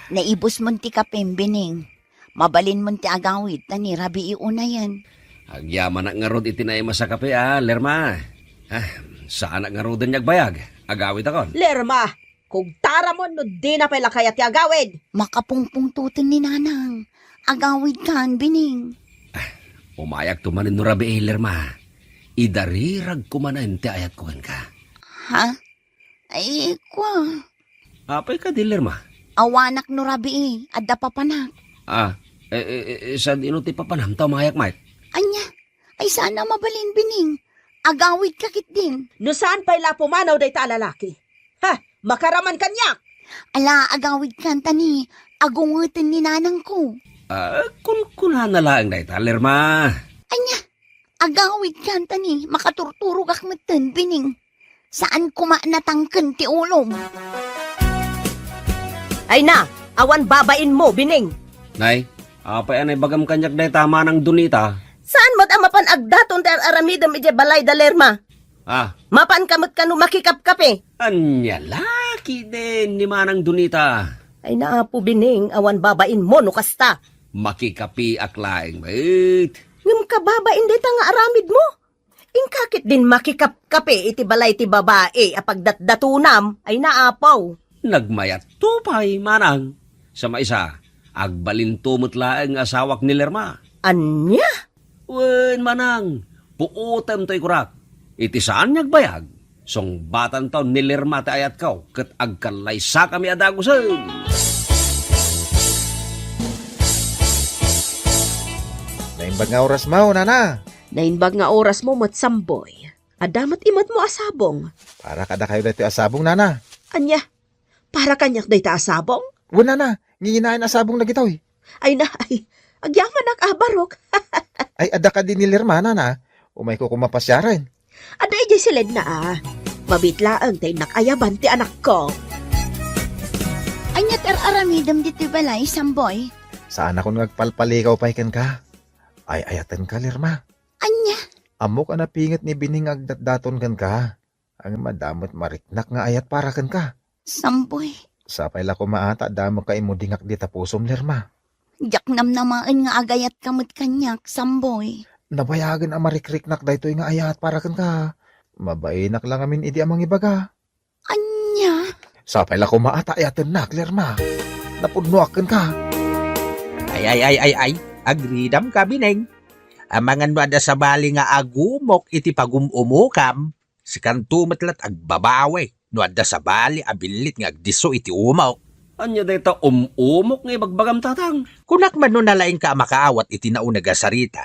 Naibusmon ti kapem, Bining. Mabalinmon ti agawid, ta ni Rabii unayen. Agyamanak ngarud iti naimas a kape, a, Lerma. Ah, saanak ngaruden nga agbayag. Agawitakon. Lerma, kugtaramon no dina pay la kayat ti agawid. Makapungpungtoten ni Nanang. Agawidkan, Bining. Ah, umayakto manen no rabii, Lerma. Idariragko manen ti ayatko kenka. Ha? Ay, kua. Apay kadi, Lerma? Awanak no rabii, adda papanak. Ah, eh, eh, eh, sadino ti papanam ta umayak met? Ania? Ay, saan a mabalin, Bining. Agawidka ketdin. No saan pay la pumanaw dayta a lalaki. Ha, makaraman kaniak. Ala, agawidkan ta ni agungeten ni nanangko. Ah, kunkunana laeng dayta, Lerma. Ania, agawidkan ta ni makaturturogak metten, Bining. Saan koma natangken ti ulom. Ay na, awan babainmo, Bining. Nay, apay a naibagam kaniak dayta, Manang Donita? Saan met a mapan agdaton ti ar-aramidem idiay balay da Lerma? Ah. Mapanka met kano makikapkape? Ania la ketdin ni Manang Donita? Ay na, Apo Bining, awan babainmo no kasta. Makikapeak laeng met. Ngem kababain dayta nga aramidmo? Inka ketdin makikapkape iti balay ti babai a pagdatdatonam? Ay na, Apo. Nagmayatto pay, Manang. Sa maisa, agbalinto met laeng nga asawak ni Lerma. Ania? Wen, Manang, puotem toy kunak. Iti saan nga agbayag, sungbatanto ni Lerma ti ayatko ket agkallaysakami a dagusen. Naimbag nga orasmo, nana. Naimbag nga orasmo met, Samboy. Adda met imetmo a sabong. Para kadakayo daytoy a sabong, nana. Ania? Para kaniak dayta a sabong? Wen, nana, nginginaen a sabong dagitoy. Ay na, ay, agyamanak a barok. Ay, adda kadi ni Lerma, nana. Umayko koma pasiaren. Adda idiay siledna a. Mabiit laeng ta innak ayaban ti anakko. Ania ti ar-aramidem ditoy balay, Samboy? Saanakon nga agpalpalikaw pay kenka. Ay-ayatenka, Lerma. Ania? Ammok a napinget ni Bining nga agdatdaton kenka. Ngem adda met mariknak nga ayat para kenka. Samboy. Sapay la koma a ta adda met kaimudingak dita pusom, Lerma. Diak namnamaen nga agayatka met kaniak, Samboy. Nabayagen a marikriknak daytoy nga ayat para kenka. Mabainak la ngamin idi a mangibaga. Ania? Sapay la koma a ta ayatennak, Lerma. Napudnoak kenka. Ay, ay, ay, ay, ay. Agridamka, Bining. Amangan no adda sabali nga agumok iti pagum-umokam, sikanto met la't agbabawi no adda sabali a billit nga agdisso iti umok. Ania dayta um-umok nga ibagbagam, Tatang? Kunak man no nalaingka a makaawat iti nauneg a sarita.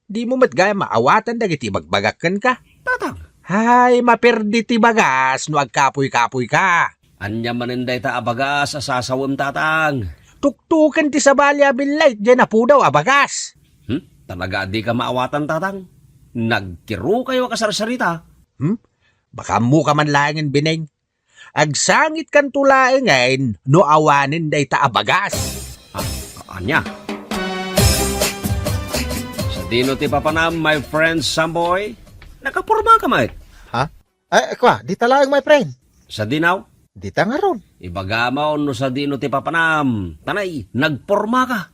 Dimo met gayam maawatan dagiti ibagbagak kenka. Tatang. Hay, maperdi ti bagas no agkapuy-kapuyka. Ania manen dayta a bagas a sasawem, Tatang? Tuktoken ti sabali a billit diay napudaw a bagas. Hmm? Talaga a dika maawatan, Tatang? Nagkirukayo a kasarsarita. Hmm? Baka ammoka man laengen, Bining. Agsangitkanto laengen no awanen dayta a bagas. Ah, ania? Sadino ti papanam, my friend Samboy? Nakapormaka met. Ha? Ay, kua, dita laeng, my friend. Sadino? Dita ngarud. Ibagam no sadino ti papanam. Tanay, nagpormaka.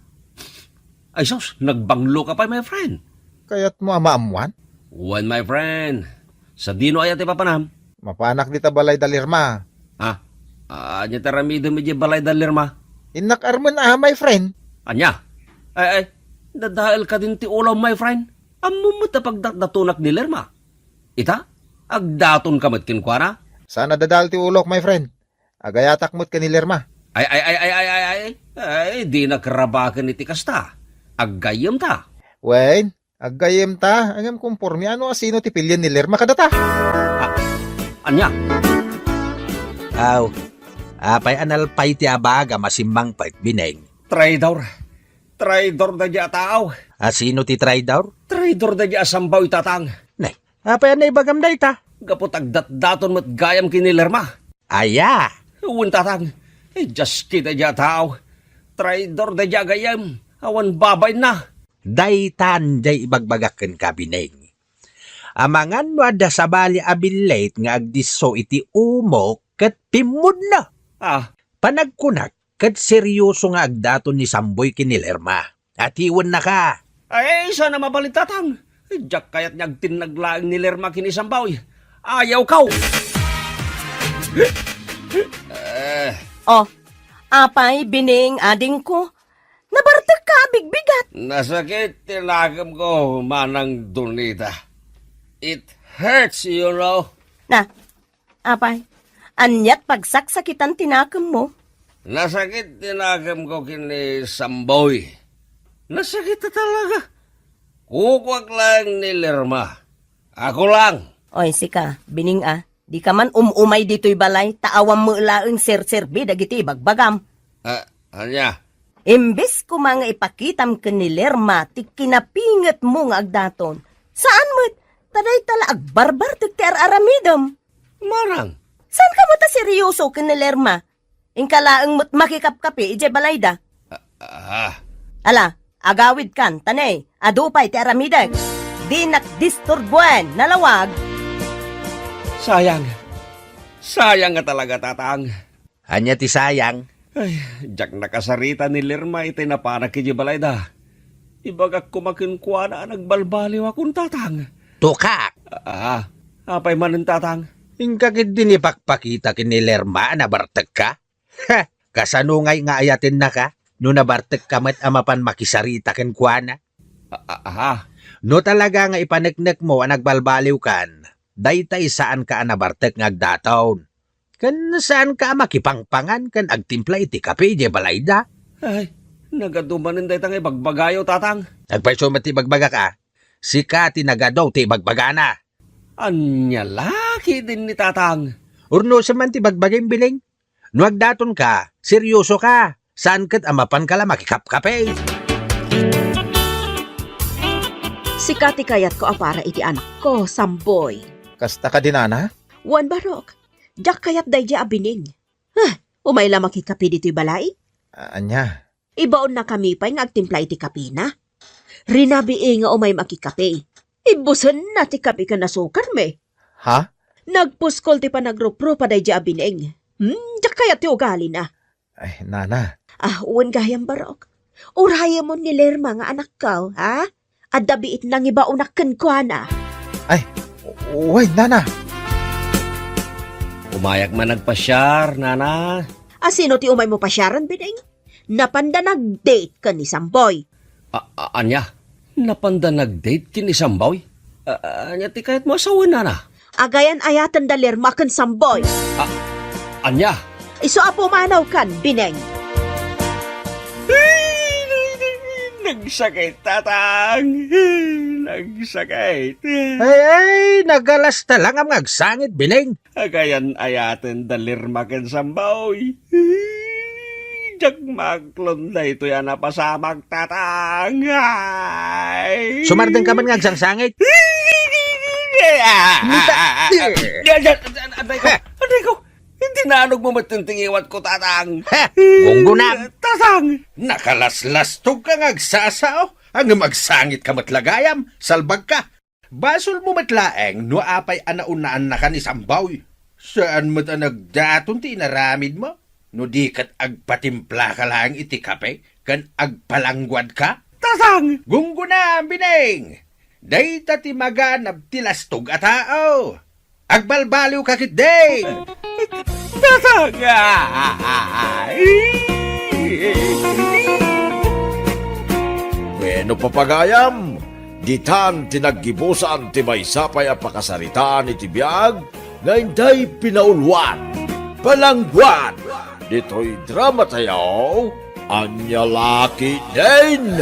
Ay sus, nagbangloka pay, my friend. Kayatmo a maammuan? Wen, my friend. Sadino aya ti papanam? Mapanak dita balay da Lerma. Ha? Ania ti aramidem idiay balay da Lerma? Innak armen a, my friend. Ania? Ay, ay, dadael kadin ti ulo, my friend. Ammom met a pagdatdatonak ni Lerma. Ita, agdatonka met kenkuana? Saan a dadael ti ulok, my friend. Agayatak met ken ni Lerma. Ay, ay, ay, ay, ay, ay, ay, ay, dinak rabaken iti kasta. Aggayyemta. Wen, aggayyemta, ngem kompormian no asino ti pilien ni Lerma kadata. Ah, ania? Aw, apay a nalpay ti abagam a simmangpet, Bining? Traidor. Traidor daydiay a tao. Asino ti traidor? Traidor daydiay a Samboy, Tatang. Nay, apay a naibagam dayta? Gapu ta agdatdaton met gayam ken ni Lerma. Aya? Wen, Tatang. Idias ket daydiay a tao. Traidor daydiay a gayyem. Awan babainna. Daytan diay ibagbagak kenka, Bining. Amangan no adda sabali a billit nga agdisso iti umok ket pimmudna. Ah. Panagkunak, ket serioso nga agdaton ni Samboy ken ni Lerma. Atiwennaka. Ay, saan a mabalin, Tatang. Diak kayat nga agtinnag laeng ni Lerma ken ni Samboy. Ayawko. Eh. Oh, apay, Bining, adingko. Nabartekka a bigbigat. Nasakit ti nakemko, Manang Donita. It hurts, you know. Na, Apay, aniat pagsaksakitan ti nakemmo? Nasakit ti nakemko ken ni Samboy. Nasakit a talaga. Kukuak laeng ni Lerma. Ako lang. Oy, sika, Bining a. Dika man um-umay ditoy balay, ta awan met laeng serserbi dagiti ibagbagam. Ah, ania? Imbes koma nga ipakitam ken ni Lerma ti kinapingetmo nga agdaton, saan met, ta dayta la agbarbartek ti ar-aramidem. Manang? Saanka met a seryoso ken ni Lerma? Inka laeng met makikapkapi idiay balayda. Ah, ah. Ala, agawidkan, ta ne, adu pay ti aramidek. Dinak disturbuen, nalawag. Sayang. Sayang nga talaga, Tatang. Ania ti sayang? Ay, diak nakasarita ni Lerma iti napanak idiay balayda. Ibagak koma kenkuana a nagbalbaliwakon, Tatang. Tukak! Ah, apay manen, Tatang? Inka ketdi ni pakpakita ken ni Lerma a nabartekka? Ha! Kasano ngay nga ayatennaka no nabartekka met a mapan makisarita kenkuana? A-, a-, aha. No talaga nga ipaneknekmo a nagbalbaliwkan, daytay saanka a nabartek nga agdaton. Ken saanka a makipangpangan ken agtimpla iti kape idiay balayda. Ay, nagadu manen dayta nga ibagbagayo, Tatang. Agpayso met ti ibagbagak a, sika ti nagadu ti ibagbagana. Ania la ketdin ni Tatang? Urnosem man ti bagbagim, Bining. No agdatonka, seryosoka. Saan ket a mapanka la makikapkape. Sika ti kayatko a para iti anakko, Samboy. Kasta kadi, Nana? Wen, Barok. Diak kayat daydiay a Bining. Huh, umay la makikape ditoy balay? A-, ania? Ibaonnakami pay nga agtimpla iti kapena. Rinabii nga umay makikape. Ibbusenna ti kape ken asukarmi. Ha? Nagpuskol ti panagruprupa daydiay a Bining. Hmm, diak kayat ti ugalina. Ay, Nana. Ah, wen gayam, Barok. Urayemon ni Lerma nga anakko, ha? Adda biit nangibaonak kenkuana. Ay, wen, Nana. Umayak man agpasiar, Nana. A, sino ti umaymo pasiaren, Bining? Napanda nag-date ken ni Samboy. A-, a-, ania? Napanda nag-date ken ni Samboy? A-, a-, ania ti kayatmo a sawen, Nana? Agayan-ayaten da Lerma ken Samboy. A-, ania? Isu a pumanawkan, Bining. Ay, nagsakit, Tatang. Nagsakit. Ay, ay, nagalasta lang nga agsangit, Bining. Agayan-ayaten da Lerma ken Samboy. Diak maaklon daytoy a napasamak, Tatang. Ay. Sumardengka man nga agsangsangit. Ay, ay, ay, ay, ay, ay, ay, ko. Iti naanogmo met ti ngiwatko, Tatang. Ha! Gunggunam. Tatang. Nakalaslastogka nga agsasao. Ngem agsangitka met la gayam. Salbagka. Basolmo met laeng no apay a naunaannaka ni Samboy. Saan met a nagdaton ti inaramidmo no di ket agpatimplaka laeng iti kape ken agpalangguadka? Tatang! Gunggonam, Bining! Dayta ti maganab ti lastog a tao. Agbalbaliwka ketdi! Tatang! Wenno, papagayam, ditan ti naggibusan ti maysa pay a pakasaritaan iti biag nga intay pinauluan, Palangguad, ditoy dramatayo, Ania La Ketdin!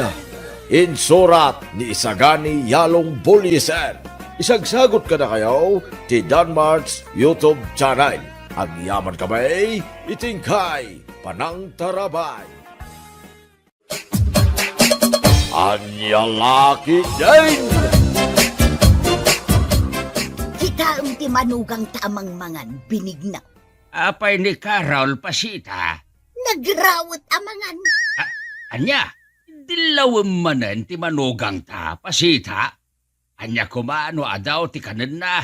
Insurat ni Isagani Yalong Buliesen. Isagsagut kadakayo ti Danmart's YouTube channel. Agyamankami iti inkay panangtarabay. Ania La Ketdin! Kitaem ti manugangta a mangmangan, Binigna. Apay ni Carol, Pasita? Nagrawet a mangan. A-, ania? Dillawem manen ti manugangta, Pasita? Ania koma no adu ti kanenna?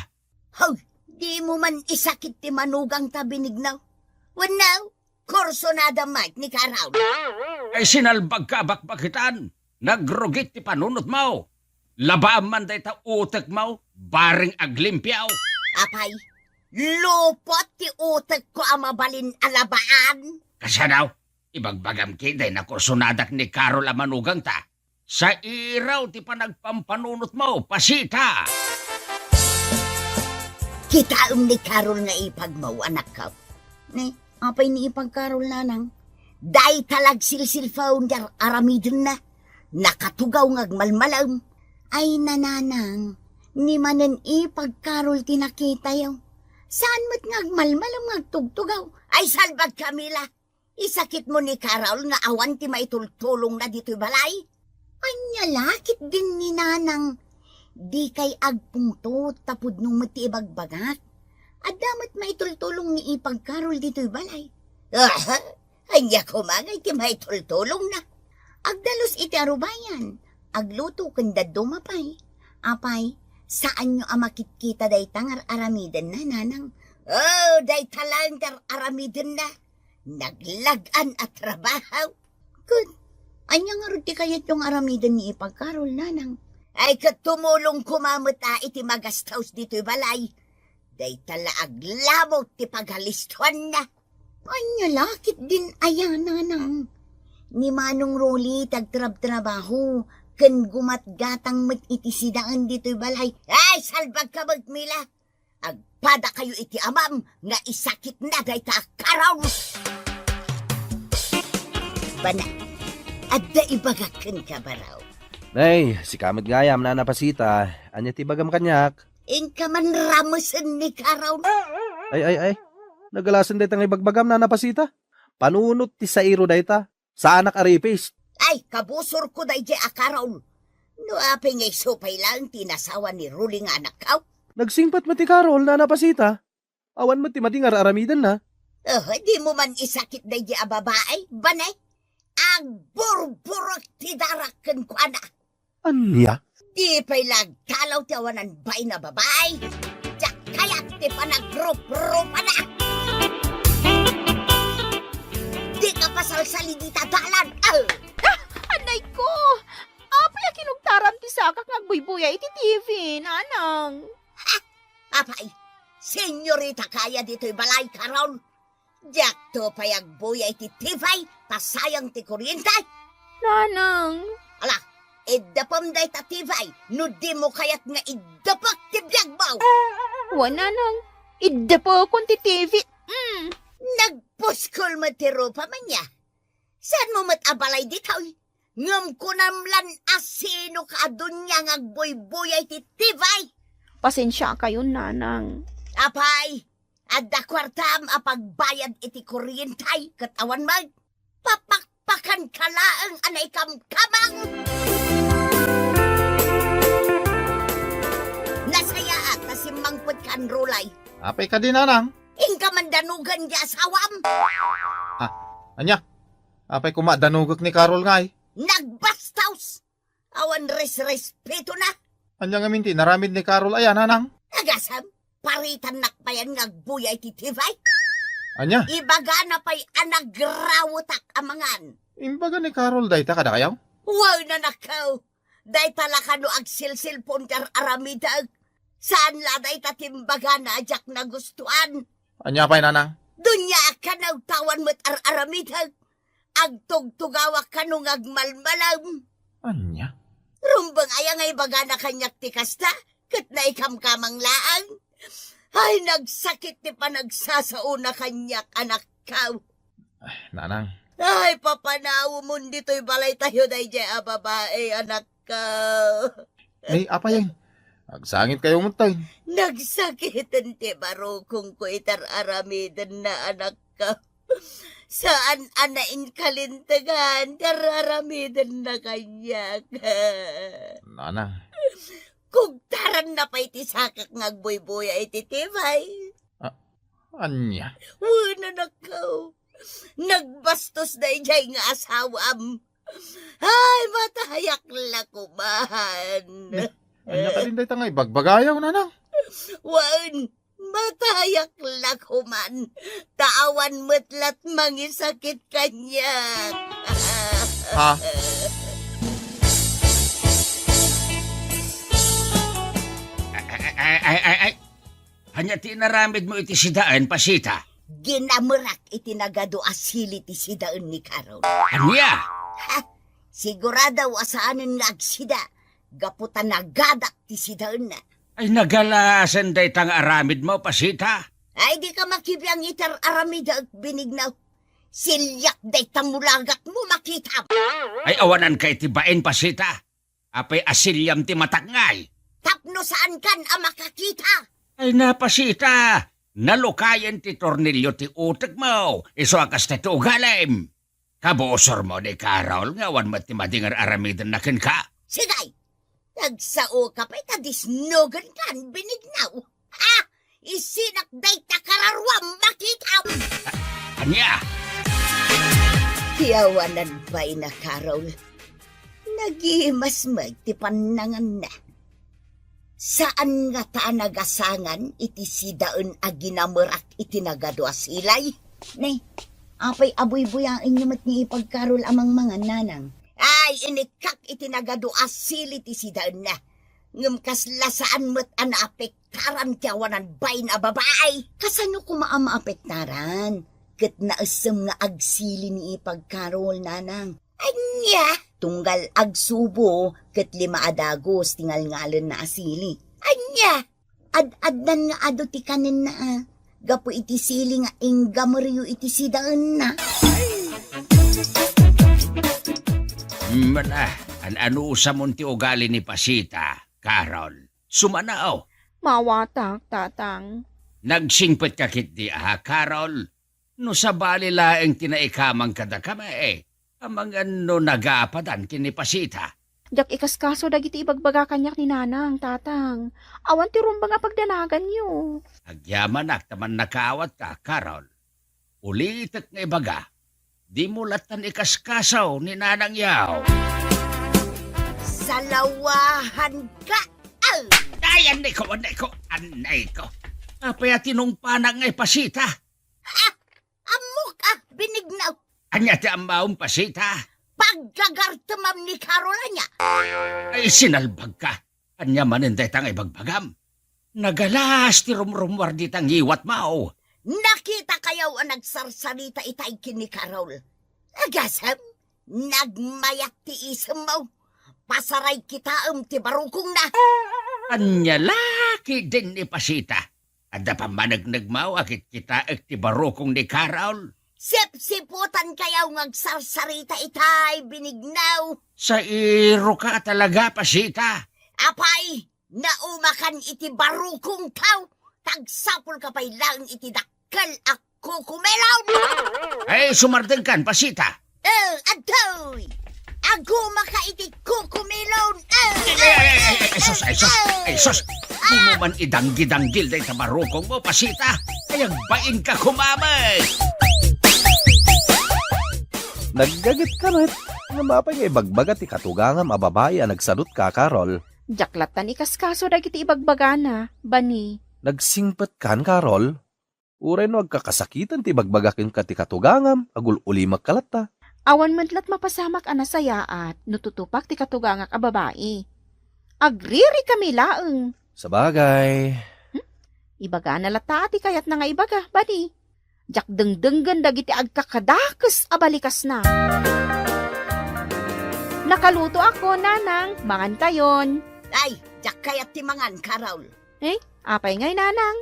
Hoy, dimo man isakit ti manugangta, Binigna. Wenno, kursunada met ni Carol. Ay, sinalbagka a bakbakitan. Nagrugit ti panunotmo. Labaam man dayta utekmo, bareng aglimpiaw. Apay, lupot ti utekko a mabalin a labaan. Kasano? Ibagbagam ketdi a kursunadak ni Carol a manugangta. Sairaw ti panagpampanunotmo, Pasita! Kitaem ni Carol nga ipagmo, anakko. Ne, apay ni ipag Carol, nanang? Dayta la agsilsilpaw ti ar-, aramidenna. Nakatugaw nga agmalmalem. Ay, nananang, ni manen ipag Carol ti nakitayo. Saan met nga agmalmalam nga agtugtugaw? Ay, salbag, Camila! Isakitmo ni Carol nga awan ti maitultulongna ditoy balay? Ania la ketdin ni Nanang? Dikay agpungtot ta pudno met ti ibagbagak. Adda met maitultulong ni Ipag Carol ditoy balay. Aha! Ania koma ngay ti maitultulongna? Agdalus iti arubayan, agluto ken dadduma pay. Apay, saanyo a makitkita dayta nga ar-aramidenna, Nanang? Oh, dayta laeng ti ar-aramidenna. Naglag-an a trabaho. Ket, ania ngarud ti kayatyo nga aramiden ni Ipag Carol, Nanang? Ay, ket tumulong koma met a iti magastos ditoy balay. Dayta la aglamok ti pagalistoanna. Ania la ketdin aya, Nanang? Ni Manong Rolly ti agtrabtrabaho, ken gumatgatang met iti sidaen ditoy balay. Ay, salbagka met, Mila! Agpadakayo iti amam nga isakitna dayta a Carol! Bana, adda ibagak kenka, baro. Nay, sika met gayam, Nana Pasita. Ania ti ibagam kaniak? Inka man ramesen ni Carol. Ay, ay, ay. Nagalasen dayta nga ibagbagam, Nana Pasita. Panunot ti sairo dayta. Saanak a ripis. Ay, kabusorko daydiay a Carol. No apay nga isu pay laeng ti inasawa ni Rolly nga anakko? Nagsingpet met ni Carol, Nana Pasita. Awan met ti madi nga ar-aramidenna. Oh, dimo man isakit daydiay a babai, bana? Agburburek ti darak kenkuana. Ania? Di pay la agtalaw ti awanan bain a babai. Diak kayat ti panagruprupana. Dika pasalsali dita dalan. Ah! Ah! Anay ko! Apay a kinugtaram ti sakak nga agbuybuya iti T V, Nanang? Ha? Apay, senyorita kaya ditoy balay, Carol? Diakto pay agbuya iti T V ta sayang ti kuryente. Nanang. Ala, iddepem dayta T V no dimo kayat nga iddepek ti biagmo. Wen, Nanang. Iddepekon ti T V. Mm. Nagpuskol met ti rupam ania. Saanmo met a balay ditoy? Ngem kunam lan a sino ka a dunia nga agbuybuya iti T V. Pasensiakayon, Nanang. Apay, adda kuartam a pagbayad iti kuryente ket awan met. Papakpakanka laeng a naikamkamang. Nasayaat ta simmangpetka, Rolly. Apay kadi, Nanang? Inka man danogen ti asawam. Ah, ania? Apay koma danogek ni Carol ngay? Nagbastos! Awan resrespetona. Ania ngamin ti inaramid ni Carol aya, Nanang? Agasem, paritannak payen nga agbuya iti T V. Ania? Ibagana pay a nagrawetak a mangan. Imbaga ni Carol dayta kadakayo? Wen, anakko. Dayta la kano agsilsilpon ti ar-aramidek. Saan la dayta ti imbagana a diak nagustuan. Ania pay, Nanang? Dunia a kano ta awan met ar-aramidek. Agtugtugawak kano nga agmalmalem. Ania? Rumbeng aya nga ibagana kaniak ti kasta, ket naikamkamang laeng. Ay, nagsakit ti panagsasaona kaniak, anakko. Ay, Nanang. Ay, papanawemon ditoy balaytayo daydiay a babai, anakko. Ni, apay, agsangitkayo met, tay. Nagsakiten ti barukongko iti ar-aramidenna, anakko. Saan a nainkalintegan ti ar-aramidenna kaniak. Nanang. Kugtaranna pay ti sakak nga agbuybuya iti T V. Ah, ania? Wen, anakko. Nagbastos daydiay nga asawam. Ay, matayak la koman. Ania kadin dayta nga ibagbagayo, Nanang? Wen, matayak la koman. Ta awan met lat mangisakit kaniak. Ha? Ay, ay, ay, ay, ay. Ania ti inaramidmo iti sidaen, Pasita? Ginamerak iti nagadu a sili ti sidaen ni Carol. Ania? Ha? Sigurado a saanen nga agsida, gapu ta nagadak ti sidaenna. Ay, nagalasen dayta nga aramidmo, Pasita. Ay, dika makibiang iti ar-aramidek, binignaw. Siliak dayta mulagakmo, makitam. Ay, awananka iti bain, Pasita. Apay a siliam ti matak ngay? Tapno saankan a makakita. Ay, na, Pasita. Nalukayen ti tornilio ti utekmo, isu a kasta ti ugalim. Kabusormo ni Carol nga awan met ti madi nga ar-aramidenna kenka. Sige! Nagsaoka pay ta disnogenkan, Benignaw. Ha? Isinak dayta kararuam, makitam! Ania? Ti awanan pay na, Carol. Nagimas met ti pannanganna. Saan ngata a nagasangan iti sidaen a ginamerak iti nagadu a silay? Ne, apay a buybuyaenyo met ni Ipag Carol a mangmangan, nanang? Ay, inikkak iti nagadu a sili ti sidaenna. Ngem kasla saan met a naapektaran ti awanan bain a babai. Kasano koma a maapektaran? Ket naessem nga agsili ni Ipag Carol, nanang. Ania? Tunggal agsubo ket lima a dagus ti ngalngalenna a sili. Ania? Ad-addan nga adu ti kanenna, a, gapu iti sili nga inggameryo iti sidaenna. Mala, an-anusamon ti ugali ni Pasita, Carol? Sumanaw. Maawatak, Tatang. Nagsingpet ka ketdi, a, Carol? No sabali laeng ti naikamang kadakami, amangan no nagapadan ken ni Pasita. Diak ikaskaso dagiti ibagbaga kaniak ni Nanang, Tatang. Awan ti rumbeng a pagdanaganyo. Agyamanak ta mannakawatka, Carol. Ulitek nga ibaga, dimo lattan ikaskaso ni Nanang yaw. Salawahanka! Ay! Ay, annay ko, annay ko, annay ko. Apay a tinungpanak nga ipasita? Ha? Ammok, a, Benignaw. Ania ti ammom, Pasita? Paggagartemam ni Carol, ania? Ay, sinalbagka. Ania manen dayta nga ibagbagam? Nagalas ti rumrumuar dita ngiwatmo. Nakitakayo a nagsarsarita itay ken ni Carol. Agasem, nagmayat ti isemmo. Pasaray kitaem ti barukongna. Ania la ketdin ni Pasita? Adda pammanegnegmo a kitkitaek ti barukong ni Carol? Sipsiputankayo nga agsarsarita itay, Benignaw. Sairoka talaga, Pasita. Apay, naumakan iti barukongko, ta agsapulka pay laeng iti dakkel a kukumilon. Ay, sumardengkan, Pasita. Eh, adtoy! Agumaka iti kukumilon. Eh, Ay, ay, ay, ay, ay, eh, sus, ay, sus, eh, ay, sus. Ah! Dimo man idanggi-danggil dayta barukongmo, Pasita. Ay, agbainka koma met. Naggagetka met. Ngem apay nga ibagbaga ti katugangam a babai a nagsadutka, Carol? Diak lattan ikaskaso dagiti ibagbagana, Bani. Nagsingpetkan, Carol? Uray no agkakasakiten ti ibagbaga kenka ti katugangam, agul-ulimekka latta. Awan met lat mapasamak a nasayaat no tutupak ti katugangak a babai. Agririkami laeng. Sabagay. Hmm? Ibagana latta ti kayatna nga ibaga, Bani. Diak dengdenggen dagiti agkakadakes a balikasna. Nakalutoakon, Nanang. Mangankayon. Ay, diak kayat ti mangan, Carol. Eh, apay ngay, Nanang?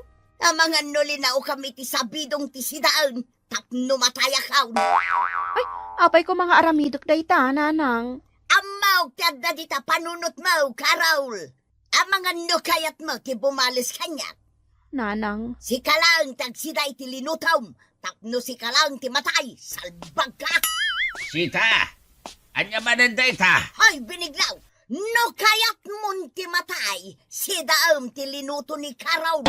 Amangan no linaokam iti sabidong ti sidaen tapno matayakon. Ay, apay koma nga aramidek dayta, Nanang? Ammok ti adda dita panunotmo, Carol. Amangan no kayatmo ti bumales kaniak. Nanang. Sika laeng ti agsida iti linutom, tapno sika laeng ti matay, salbagka. Sita, ania manen dayta? Hoy, Benignaw, no kayatmon ti matay, sidaem ti linuto ni Carol.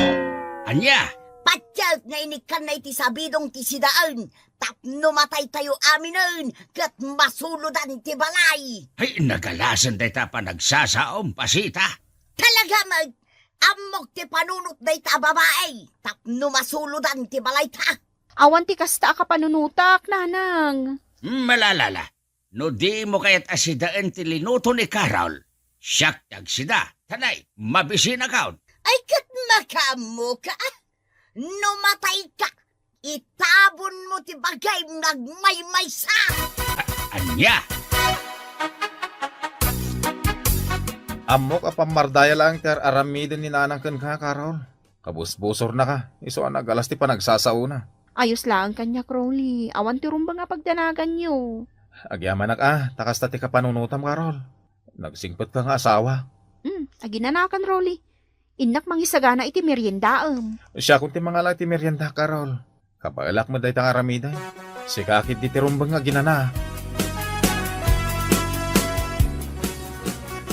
Ania? Patiek nga inikkanna iti sabidong ti sidaen, tapno mataytayo aminen ket masulodan ti balay. Ay, nagalasen dayta panagsasaom, Pasita. Talaga met, ammok ti panunot dayta a babai, tapno masulodan ti balayta. Awan ti kasta a kapanunotak, Nanang. Malalala, no dimo kayat a sidaen ti linuto ni Carol, siak ti agsida, tanay, mabisinakon. Ay, ket makaammoka, a? No matayka, itabonmo ti bagim nga agmaymaysa. A-, ania? Ammok a pammardaya laeng ti ar-aramiden ni Nanang kenka, Carol. Kabusbusornaka, isu a nagalas ti panagsasaona. Ayos laeng kaniak, Rolly. Awan ti rumbeng a pagdanaganyo. Agyamanak a, ta kasta ti kapanunotam, Carol. Nagsingpetka nga asawa. Hmm, aginanakan, Rolly. Innak mangisagana iti meriendaem. Siakon ti mangala iti merienda, Carol. Kabaelak met dayta nga aramiden. Sika ketdi ti rumbeng nga aginana.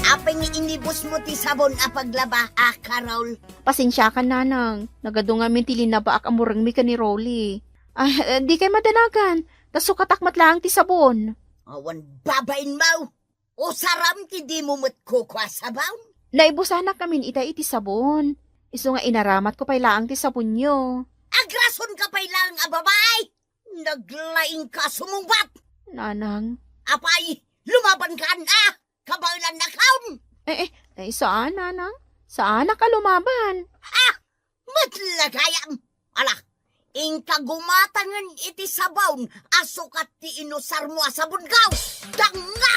Apay nga inibusmo ti sabon a paglaba, a, Carol? Pasensiakan, Nanang. Nagadu ngamin ti linabaak a murengmi ken ni Rolly. Ah, eh, dikay madanagan. Ta sukatak met laeng ti sabon. Awan babainmo! Usaram ti dimo met kukua sabon. Naibusanak ngamin ita iti sabon. Isu nga inaramatko pay laeng ti sabonyo. Agrasonka pay laeng a babai! Naglaingka a sumungbat! Nanang. Apay, lumabanka, a? Kabaelannakon! Eh, eh, eh, saan, Nanang? Saanak a lumaban? Ha? Met la gayam! Ala, inka gumatangen iti sabon a sukat ti inusarmo a sabon, gaw! Danga!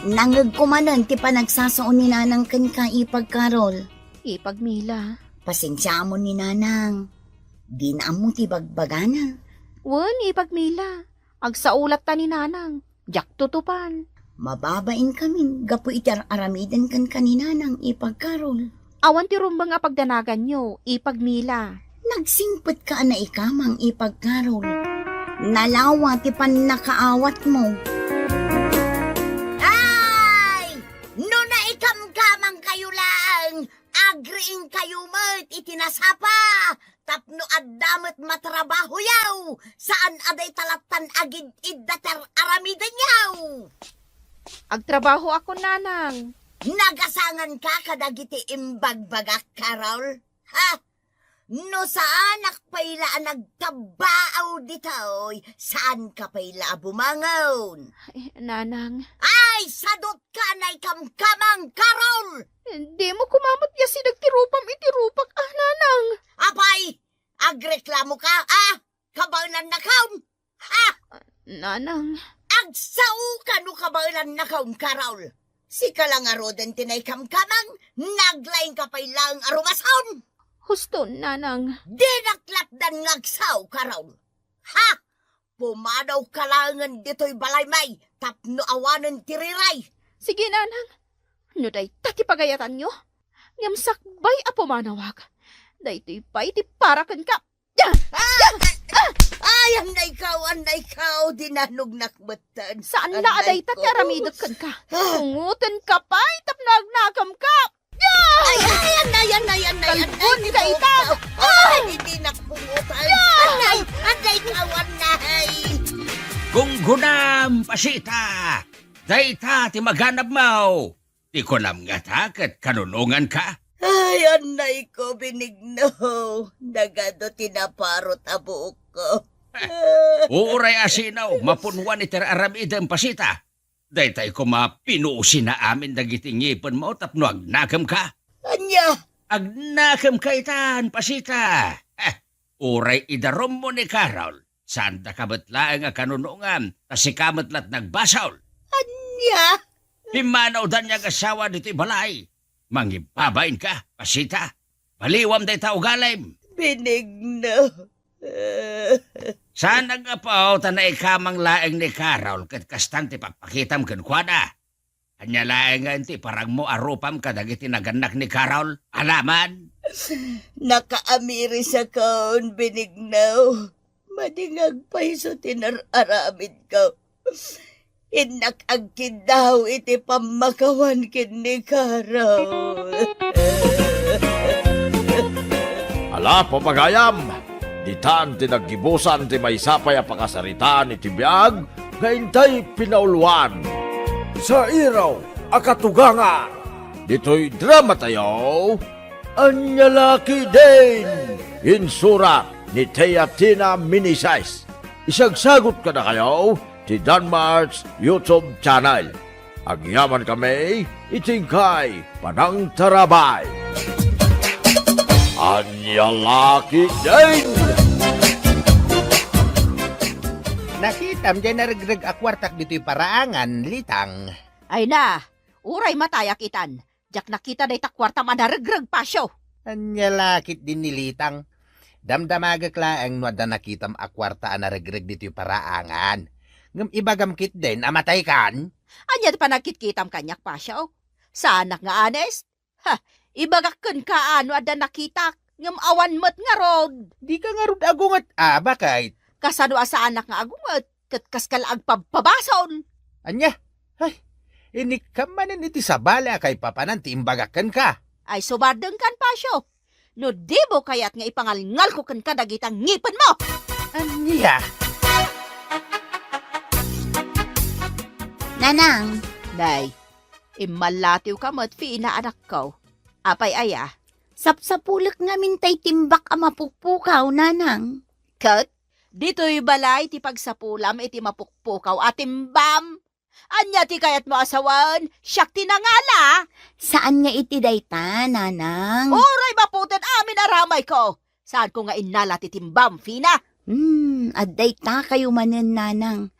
Nangngegko manen ti panagsasao ni Nanang kenka, Ipag Carol. Ipag Mila. Pasensiamon ni Nanang. Dina ammo ti bagbagana. Wen, Ipag Mila. Agsao latta ni Nanang. Diak tutupan. Mababain kamin gapu iti ar-aramiden kenka ni Nanang, Ipag Carol. Awan ti rumbeng a pagdanaganyo, Ipag Mila. Nagsingpetka a naikamang, Ipag Carol. Nalawa ti pannakaawatmo. Ay! No naikamkamangkayo laeng, agriingkayo met iti nasapa, tapno adda met matrabahoyo, saan a dayta lattan agid-idda ti ar-aramidenyo. Agtrabahoakon, Nanang. Nagasanganka kadagiti imbagbagak, Carol? Ha? No saanak pay la a nagtabbaaw ditoy, saanka pay la a bumangon. Ay, Nanang. Ay, sadutka a naikamkamang, Carol! Dimo koma met iyasideg ti rupam iti rupak, a, Nanang. Apay, agreklamoka, a? Kabaelannakon? Ha? Nanang. Agsaoka no kabaelannakon, Carol. Sika la ngaruden ti naikamkamang, naglaingka pay laeng a rumason. Husto, Nanang. Dinak latdan nga agsao, Carol. Ha? Pumadawka laengen ditoy balaymi tapno awanen ti riray. Sige, Nanang. No dayta ti pagayatanyo, ngem sakbay a pumanawak, daytoy pay ti para kenka. Ah! Ah! Ay, annaykaw, annaykaw, dinanognak metten. Saan la a dayta ti aramidek kenka. Ah! Pungotenka pay tapno agnakemka. Ay, ay, annay, annay, annay, annay, kalbon ka ita. Ay, dinak pungotan. Annay, annaykaw, annay. Gunggonam, Pasita. Dayta ti maganabmo. Ti kunam ngata ket kanunonganka? Ay, annayko, Benigno. Nagadu ti naparut a buokko. Uray a sino, mapunuan iti ar-aramidem, Pasita. Daytay koma pinusina amin dagiti ngipenmo tapno agnakemka. Ania? Agnakemka itan, Pasita. Eh, uray idarummo ni Carol, saandaka met laeng a kanunongan, ta sika met la't nagbasol. Ania? Pimmanawdan nga agasawa ditoy balay. Mangibabainka, Pasita. Baliwam dayta ugalim. Benigno. Saan a gapu ta naikamang laeng ni Carol ket kastan ti pagpakitam kenkuana. Ania laengen ti iparangmo a rupam kadagiti nagannak ni Carol? Alaman? Nakaamirisakon, Benigno. Madi nga agpayso ti nar-aramidko. Innak agkiddaw iti pammakawan ken ni Carol. Ala, papagayam, ditan ti naggibusan ti maysa pay a pakasaritaan iti biag nga intay pinauluan. Sairaw a katugangan, ditoy dramatayo, Ania la ketdin? Insurat ni Teatina Meneses. Isagsagut kadakayo ti Danmart's YouTube channel. Agyamankami iti inkay panangtarabay. Ania la ketdin? Nakitam diay naregreg a kuartak ditoy paraangan, Litang. Ay na, uray matayak itan. Diak nakita dayta kuartam a naregreg, Pasio. Ania la ketdin ni Litang? Damdamagek laeng no adda nakitam a kuarta a naregreg ditoy paraangan. Ngem ibagam ketdin a mataykan? Ania ti panagkitkitam kaniak, Pasio? Saanak nga honest? Ha, ibagak kenka no adda nakitak, ngem awan met ngarud. Dika ngarud agunget, a, baket? Kasano a saanak nga agunget, ket kaska la agpabpabasol. Ania? Ay, inikka manen iti sabali a kaipapanan ti imbagak kenka. Ay, sumardengkan, Pasio. No dimo kayat nga ipangalngalko kenka dagita ngipenmo. Ania? Nanang. Nay, immallatiwka met, Fina, anakko. Apay aya? Sapsapulek ngamin tay timbak a mapukpukaw, Nanang. Ket, ditoy balay ti pagsapulam iti mapukpukaw a timbam. Ania ti kayatmo a sawen? Siak ti nangala? Saan nga iti dayta, Nanang. Uray maputed amin a ramayko. Saanko nga innala ti timbam, Fina. Hmm, adda ita kayo manen, Nanang.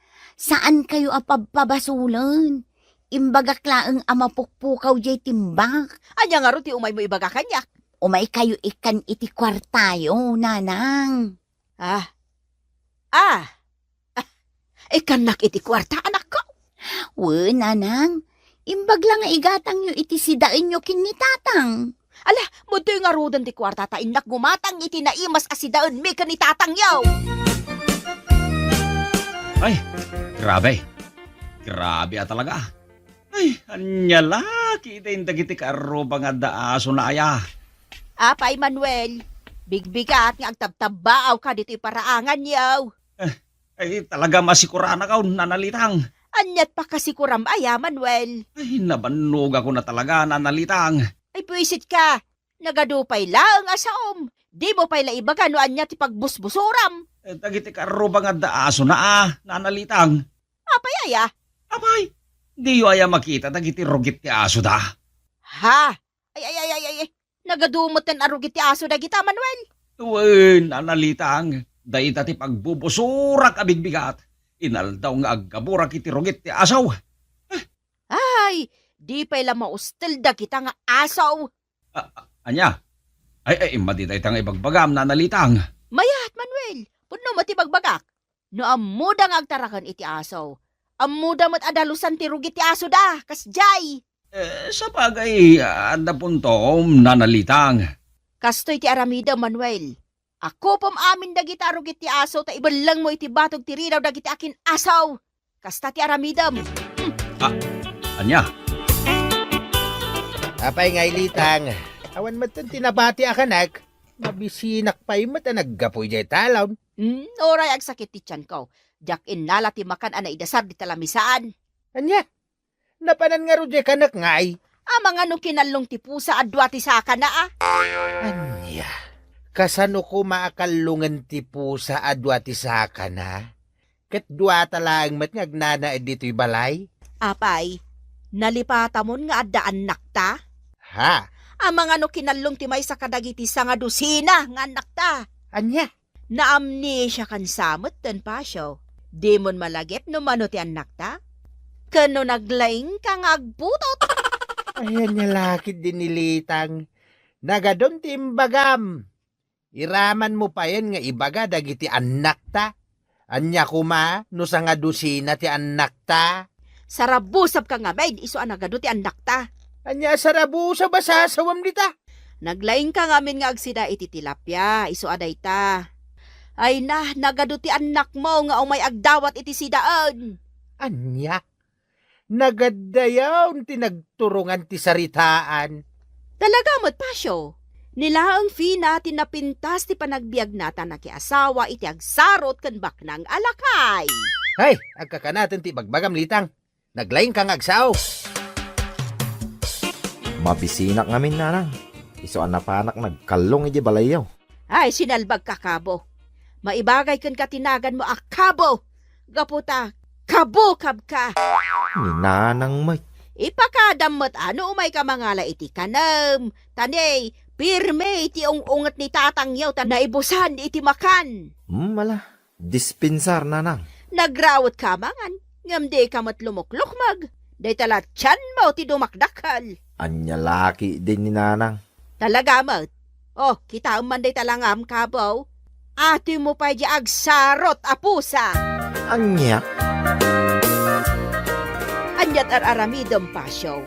Saan kayo a pabpabasolen. Imbagak laeng a mapukpukaw jay timbak. Ania ngarud ti umaymo ibaga kaniak? Umay kayo ikkan iti kuartayo, Nanang. Ah. Ah. Ah. Ikkannak iti kuarta, anakko? Wen, Nanang. Imbag la nga igatangyo iti sidaenyo ken ni Tatang. Ala, madtoy ngaruden ti kuarta ta innak gumatang iti naimas a sidaenmi ken ni Tatangyo. Ay, grabe. Grabe a talaga. Ay, ania la ketdin dagiti kaarruba nga adda asona aya? Apay, Manuel, bigbigat nga agtabtabbaawka ditoy paraanganyo. Eh, ay, talaga masikuranakaw, Nana Litang. Aniat pakasikuram aya, Manuel? Ay, nabannogakon a talaga, Nana Litang. Ay, buisitka. Nagadu pay laeng a saom. Dimo pay la ibaga no ania ti pagbusbusuram. Eh, dagiti kaarruba nga adda asona a, Nana Litang. Apay aya? Apay, diyo aya makita dagiti rugit ti asoda? Ha? Ay, ay, ay, ay, ay, ay. Nagadu metten a rugit ti aso dagita, Manuel. Wen, Nana Litang, dayta ti pagbubusurak a bigbigat. Inaldaw nga aggaburak iti rugit ti aso. Ay, di pay la maustel dagita nga aso. A-, a-, ania? Ay, ay, madi dayta nga ibagbagam, Nana Litang. Mayat, Manuel. Pudno met ti bagbagak. No ammoda nga agtaraken iti aso, ammoda met a dalusan ti rugit ti asoda, kasdiay. Eh, sabagay, adda puntom, Nana Litang. Kastoy ti aramidem, Manuel. Akupom amin dagita a rugit ti aso ta ibellengmo iti batog ti ridaw dagiti akin-aso. Kasta ti aramidem. Hmm. Ah, ania? Apay ngay, Litang, awan metten ti nabati a kanek? Mabisinak pay met a naggapu idiay talon. Hmm, uray agsakit ti tianko. Diak innala ti makan a naidasar dita lamisaan. Ania? Napanan ngarud diay kanek ngay? Amangan no kinallong ti pusa a dua ti sakana, a? Ania? Kasano koma a kallongen ti pusa a dua ti sakana? Ket duata laeng met nga agnanaed ditoy balay? Apay, nalipatamon nga adda annakta? Ha? Amangan no kinallong ti maysa kadagiti sangadusina nga annakta? Ania? Naamnesiakan sa metten, Pasio. Dimon malagip no mano ti annakta? Ken no naglaingka nga agputot? Ay, ania la ketdin, Litang. Nagadun ti imbagam. Iramanmo payen nga ibaga dagiti annakta. Ania koma no sangadusina ti annakta? Sarabusabka ngamin, isu a nagadu ti annakta. Ania a sarabusab a sasawem dita? Naglaingka ngamin nga agsida iti tilapia, isu a dayta. Ay na, nagadu ti annakmo nga umay agdawat iti sidaen. Ania? Nagaddayaw ti nagturongan ti saritaan. Talaga met, Pasio. Ni laeng Fina ti napintas ti panagbiagna ta nakiasawa iti agsarot ken baknang a lakay. Hay, agkakanaten ti ibagbagam, Litang. Naglaingka nga agsao. Mabisinak ngamin, Nanang. Isu a napanak nagkallong idiay balayyo. Ay, sinalbagka, Kabo. Maibagay kenka ti naganmo a Kabo. Gapu ta kabukabka. Ni Nanang met. Ipakadam met a no umayka mangala iti kanem. Ta ne, pirme ti ung-unget ni tatangyo ta naibusan iti makan. Hmm, ala. Dispensar, Nanang. Nagrawetka amangan, ngem dika met lumuklukmeg. Dayta la tianmo ti dumakdakkel. Ania la ketdin ni Nanang? Talaga met. Oh, kitaem man dayta langam, Kabo. Atimo pay diay agsarot a pusa. Ania? Aniat ar-aramidem, Pasio?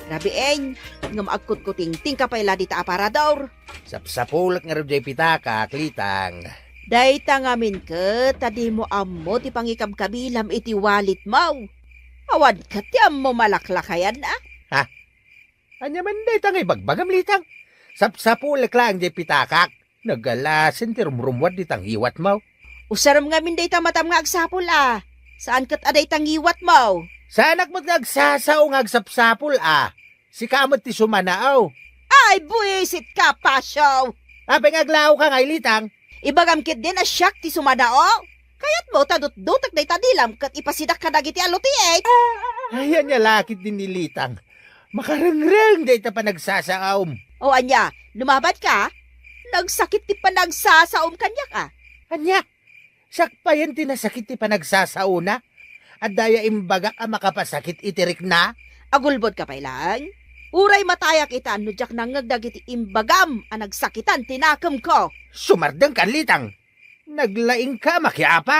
Rabiin, ngem agkutkutingtingka pay la dita aparador. Sapsapulek ngarud diay pitakak, Litang. Dayta ngamin ket ta dimo ammo ti pangikabkabilam iti walletmo. Awan ket ti ammo malaklakayan, a? Ha? Ania man dayta nga ibagbagam, Litang? Sapsapulek laeng diay pitakak. Nagalasen ti rumrumuad dita ngiwatmo. Usarem ngamin dayta matam nga agsapul, a. Saan ket a dayta ngiwatmo. Saanak met nga agsasao nga agsapsapul, a. Sika met ti sumanao. Ay, buisit ka, Pasio! Apay nga aglaoka ngay, Litang? Ibagam ketdin a siak ti sumanao? Kayatmo ta dutdutek dayta dilam ket ipasidak kadagiti alutiit? Ay, ania la ketdin ni Litang? Makarengreng dayta panagsasaom. O ania, lumabanka? Nagsakit ti panagsasaom kaniak, a. Ania? Siak payen ti nasakit ti panagsasaona? Adda aya imbagak a makapasakit iti rikna? Agulbodka pay laeng? Uray matayak ita no diak nangngeg dagiti imbagam a nagsakitan ti nakemko. Sumardengka, Litang. Naglaingka a makiapa?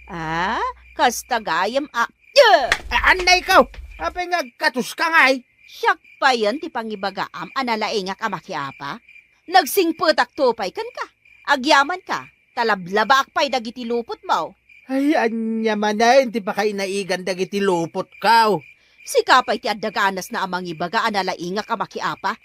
A, kasta gayam a, a-, annayko! Apay nga agkatoska ngay? Siak payen ti pangibagaam a nalaingak a makiapa? Nagsingpetakto pay kenka. Agyamanka, ta lablabaak pay dagiti lupotmo. Ay, ania manen ti pakainaigan dagiti lupotko? Sika pay ti adda ganasna a mangibaga a nalaingak a makiapa.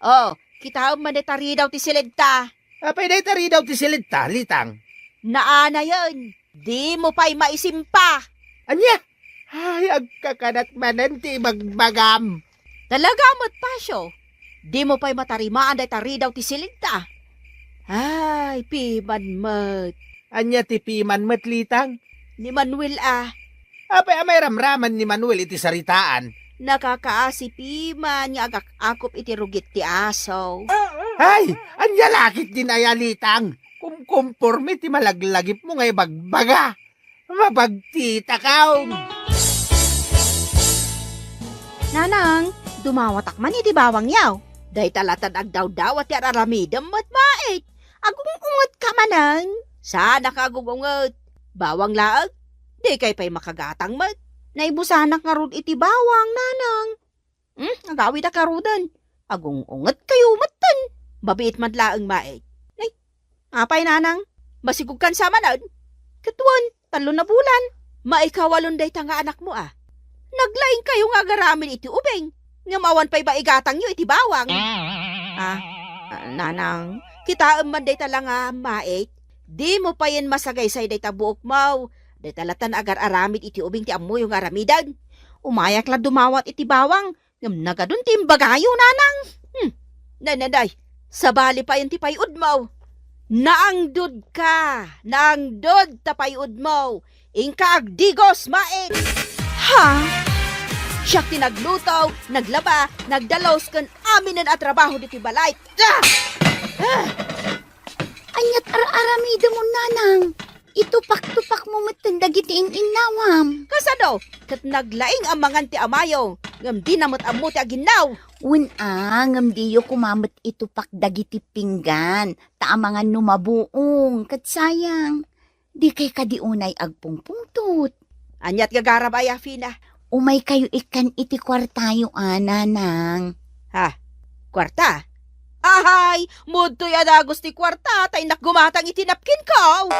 O, kitaem man dayta ridaw ti silidta. Apay dayta ridaw ti silidta, Litang? Naanayen, dimo pay maisimpa. Ania? Ay, agkakanak manen ti ibagbagam. Talaga met, Pasio, dimo pay matarimaan dayta ridaw ti silidta. Ay, piman met. Ania ti piman met, Litang? Ni Manuel, a. Apay a mairamraman ni Manuel iti saritaan? Nakakaasi piman nga agak-akop iti rugit ti aso. Ay, ania la ketdin aya, Litang? Kumkumporme ti malaglagipmo nga ibagbaga. Mabagtitakon! Nanang, dumawatak man iti bawangyaw. Dayta latan agdawdawat ti ar-aramidem met mait. Agung-ungetka manen? Saanak a agung-unget. Bawang laeng? Dikay pay makagatang met. Naibusanak ngarud iti bawang, Nanang. Hmm, agawidak ngaruden. Agung-ungetkayo metten. Mabiit man laeng mait. Nay, apay, Nanang? Masigugkan sa manen? Ket wen, tallo na bulan. Maikawalon dayta nga anakmo, a. Naglaingkayo nga agaramid iti ubing, ngem awan pay maigatangyo iti bawang. Ah, ah, Nanang, kitaem man dayta la nga mait. Dimo payen masagaysay dayta buokmo. Dayta latan agar-aramid iti ubing ti ammoyo nga aramiden. Umayak la dumawat iti bawang, ngem nagadun ti imbagayo, Nanang. Hmm. Nay, nay, nay. Sabali payen ti pay-udmo. Naangdodka. Naangdod ta pay-udmo. Inka agdigos, mait. Ha? Siak ti nagluto, naglaba, nagdalus ken aminen a trabaho ditoy balay. Ah! Ah! Aniat ar-aramidem, Nanang? Itupak-tupakmo metten dagiti in-innawam. Kasano? Ket naglaing a mangan ti amayo, ngem dina met ammo ti aginnaw. Wen a, ngem diyo koma met itupak dagiti pinggan, ta amangan no mabuong, ket sayang. Dikay kadi unay agpungpungtot. Aniat gagaram aya, Fina? Umaykayo ikkan iti kuartayo a, Nanang. Ha? Kuarta? Ahay! Mudtoy a dagus ti kuarta, ta innak gumatang iti napkinko!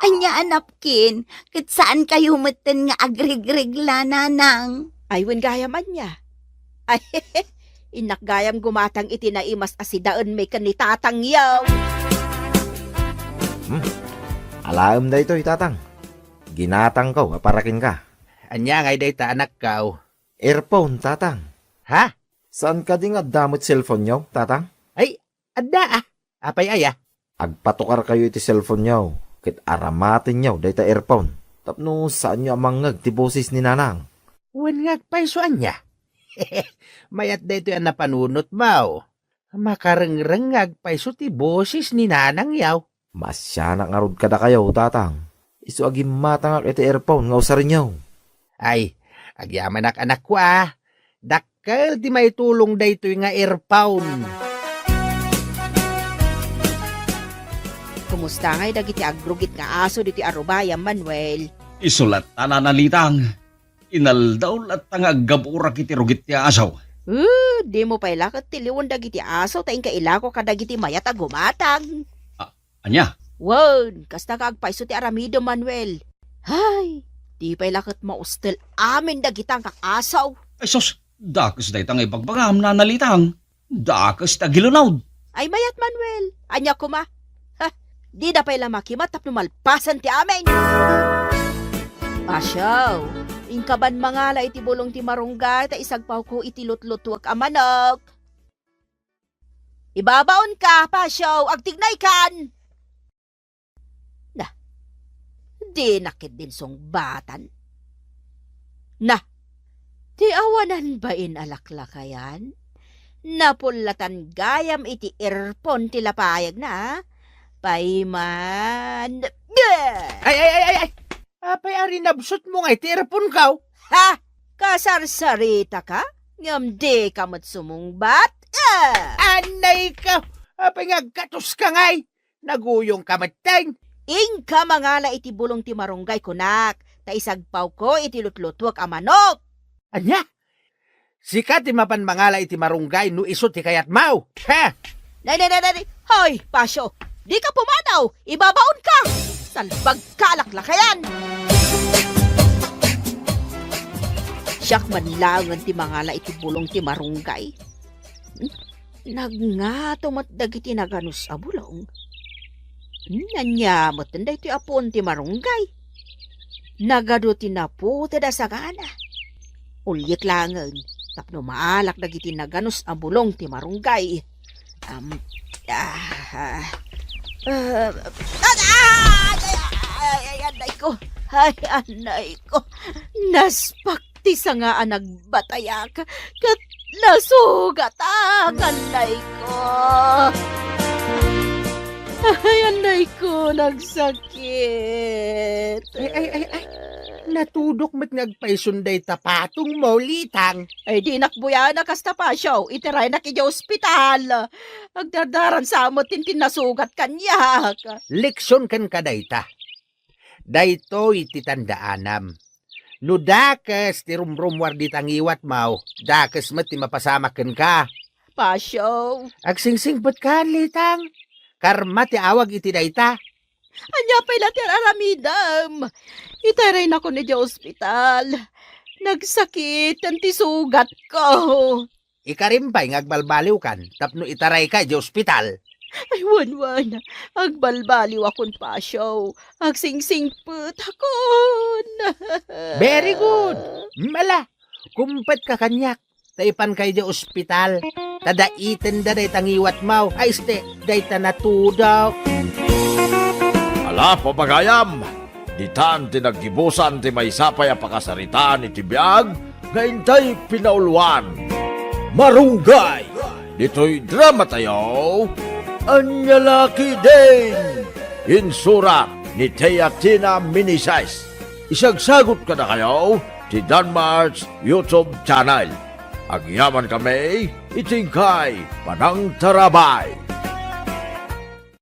Ania a napkin? Ket saankayo metten nga agrigregla, Nanang? Ay, wen gayam ania. Ay, innak gayam gumatang iti naimas a sidaenmi ken ni tatangyo. Hmm. Alaem daytoy, tatang. Ginatangko a para kenka. Ania ngay dayta, anakko? Earphone, tatang. Ha? Saan kadi nga adda met cellphone-yo, tatang? Ay, adda, a. Apay aya? Agpatukarkayo iti cellphone-yo, ket aramatenyo dayta earphone, tapno saanyo a mangngeg ti boses ni Nanang. Wen nga agpayso ania? Mayat daytoy a napanunotmo. Makarengreng nga agpayso ti boses ni Nanangyo. Maasianak ngarud kadakayo, tatang. Isu a gimmatangak iti earphone nga usarenyo. Ay, agyamanak, anakko, a. Dakkel ti maitulong daytoy nga earphone. Kumusta ngay dagiti agrugit nga aso ditoy arubayam, Manuel? Isu latta, Nana Litang. Inaldaw latta nga aggaburak iti rugit ti aso. Eh, dimo pay la ket tiliwen dagiti asaw ta inka ilako kadagiti mayat a gumatang. Ah, ania? Wen, kasta nga agpayso ti aramidem, Manuel. Hay, di pay la ket maustel amin dagita nga asaw. Ay sus, dakes dayta nga ibagbagam, Nana Litang. Dakes ti agilunod. Ay mayat, Manuel. Ania koma? Ha, dida pay la makimat tapno malpasan ti amin. Pasiaw, inka man mangala iti bulong ti marunggay ta isagpawko iti lutlutuek a manok. Ibabaonka, Pasiaw, agtignaykan. Na, dina ketdi sungbatan. Na, ti awanan bain a laklakayan? Napullatan gayam iti earphone ti lapayagna, a? Payman. Bleh! Ay, ay, ay, ay, ay! Apay a rinabsutmo nga iti earphone-ko? Ha? Kasarsaritaka? Ngem dika met sumungbat? Ah! Anay ka! Apay nga agkatoska ngay? Naguyongka metten. Inka mangala iti bulong ti marunggay kunak, ta isagpawko iti lutlutuek a manok. Ania? Sika ti mapan mangala iti marunggay no isu ti kayatmo. Ha? Nay, nay, nay, nay, nay. Hoy, Pasio, dika pumanaw. Ibabaonka. Salbagka a laklakayan. Siak man laengen ti mangala iti bulong ti marunggay. Hmm? Nagngato met dagiti naganus a bulong. Hmm, ania met daytoy a puon ti marunggay? Nagadu ti naputed a sagana. Uliek laengen tapno maalak dagiti naganus a bulong ti marunggay. Am, ah, ah, ah, ah, ay, ay, ay, ay, anay ko. Ay, anay ko. Naspak ti sanga a nagbatayak, ket nasugatak, anay ko. Ay, anay ko, nagsakit. Ay, ay, ay, ay. Natudok met nga agpayson dayta patongmo, Litang. Ay, dinak buyaen a kasta, Pasio. Itiraynak idiay ospital. Agdardaran sa met ti nasugat kaniak. Leksion kenka dayta. Daytoy ti tandaanam. No dakes ti rumrumuar dita ngiwatmo, dakes met ti mapasamak kenka. Pasio. Agsingsingpetka, Litang. Karma ti awag iti dayta. Ania pay la ti ar-aramidem? Itaraynakon idiay ospital. Nagsakitan ti sugatko. Ikarim pay nga agbalbaliwkan tapno itarayka idiay ospital. Ay, wen, wen. Agbalbaliwakon, Pasio. Agsingsingpetakon. Very good. Mala, kumpetka kaniak. Ta ipanka idiay ospital. Ta daitenda dayta ngiwatmo. Ay, este, dayta natudok. Ala, papagayam! Ditan ti naggibusan ti maysa pay a pakasaritaan iti biag nga intay pinauluan. Marunggay! Ditoy dramatayo, Ania La Ketdin! Insurat ni Teatina Meneses. Isagsagut kadakayo ti Danmar's YouTube channel. Agyamankami iti inkay panangtarabay.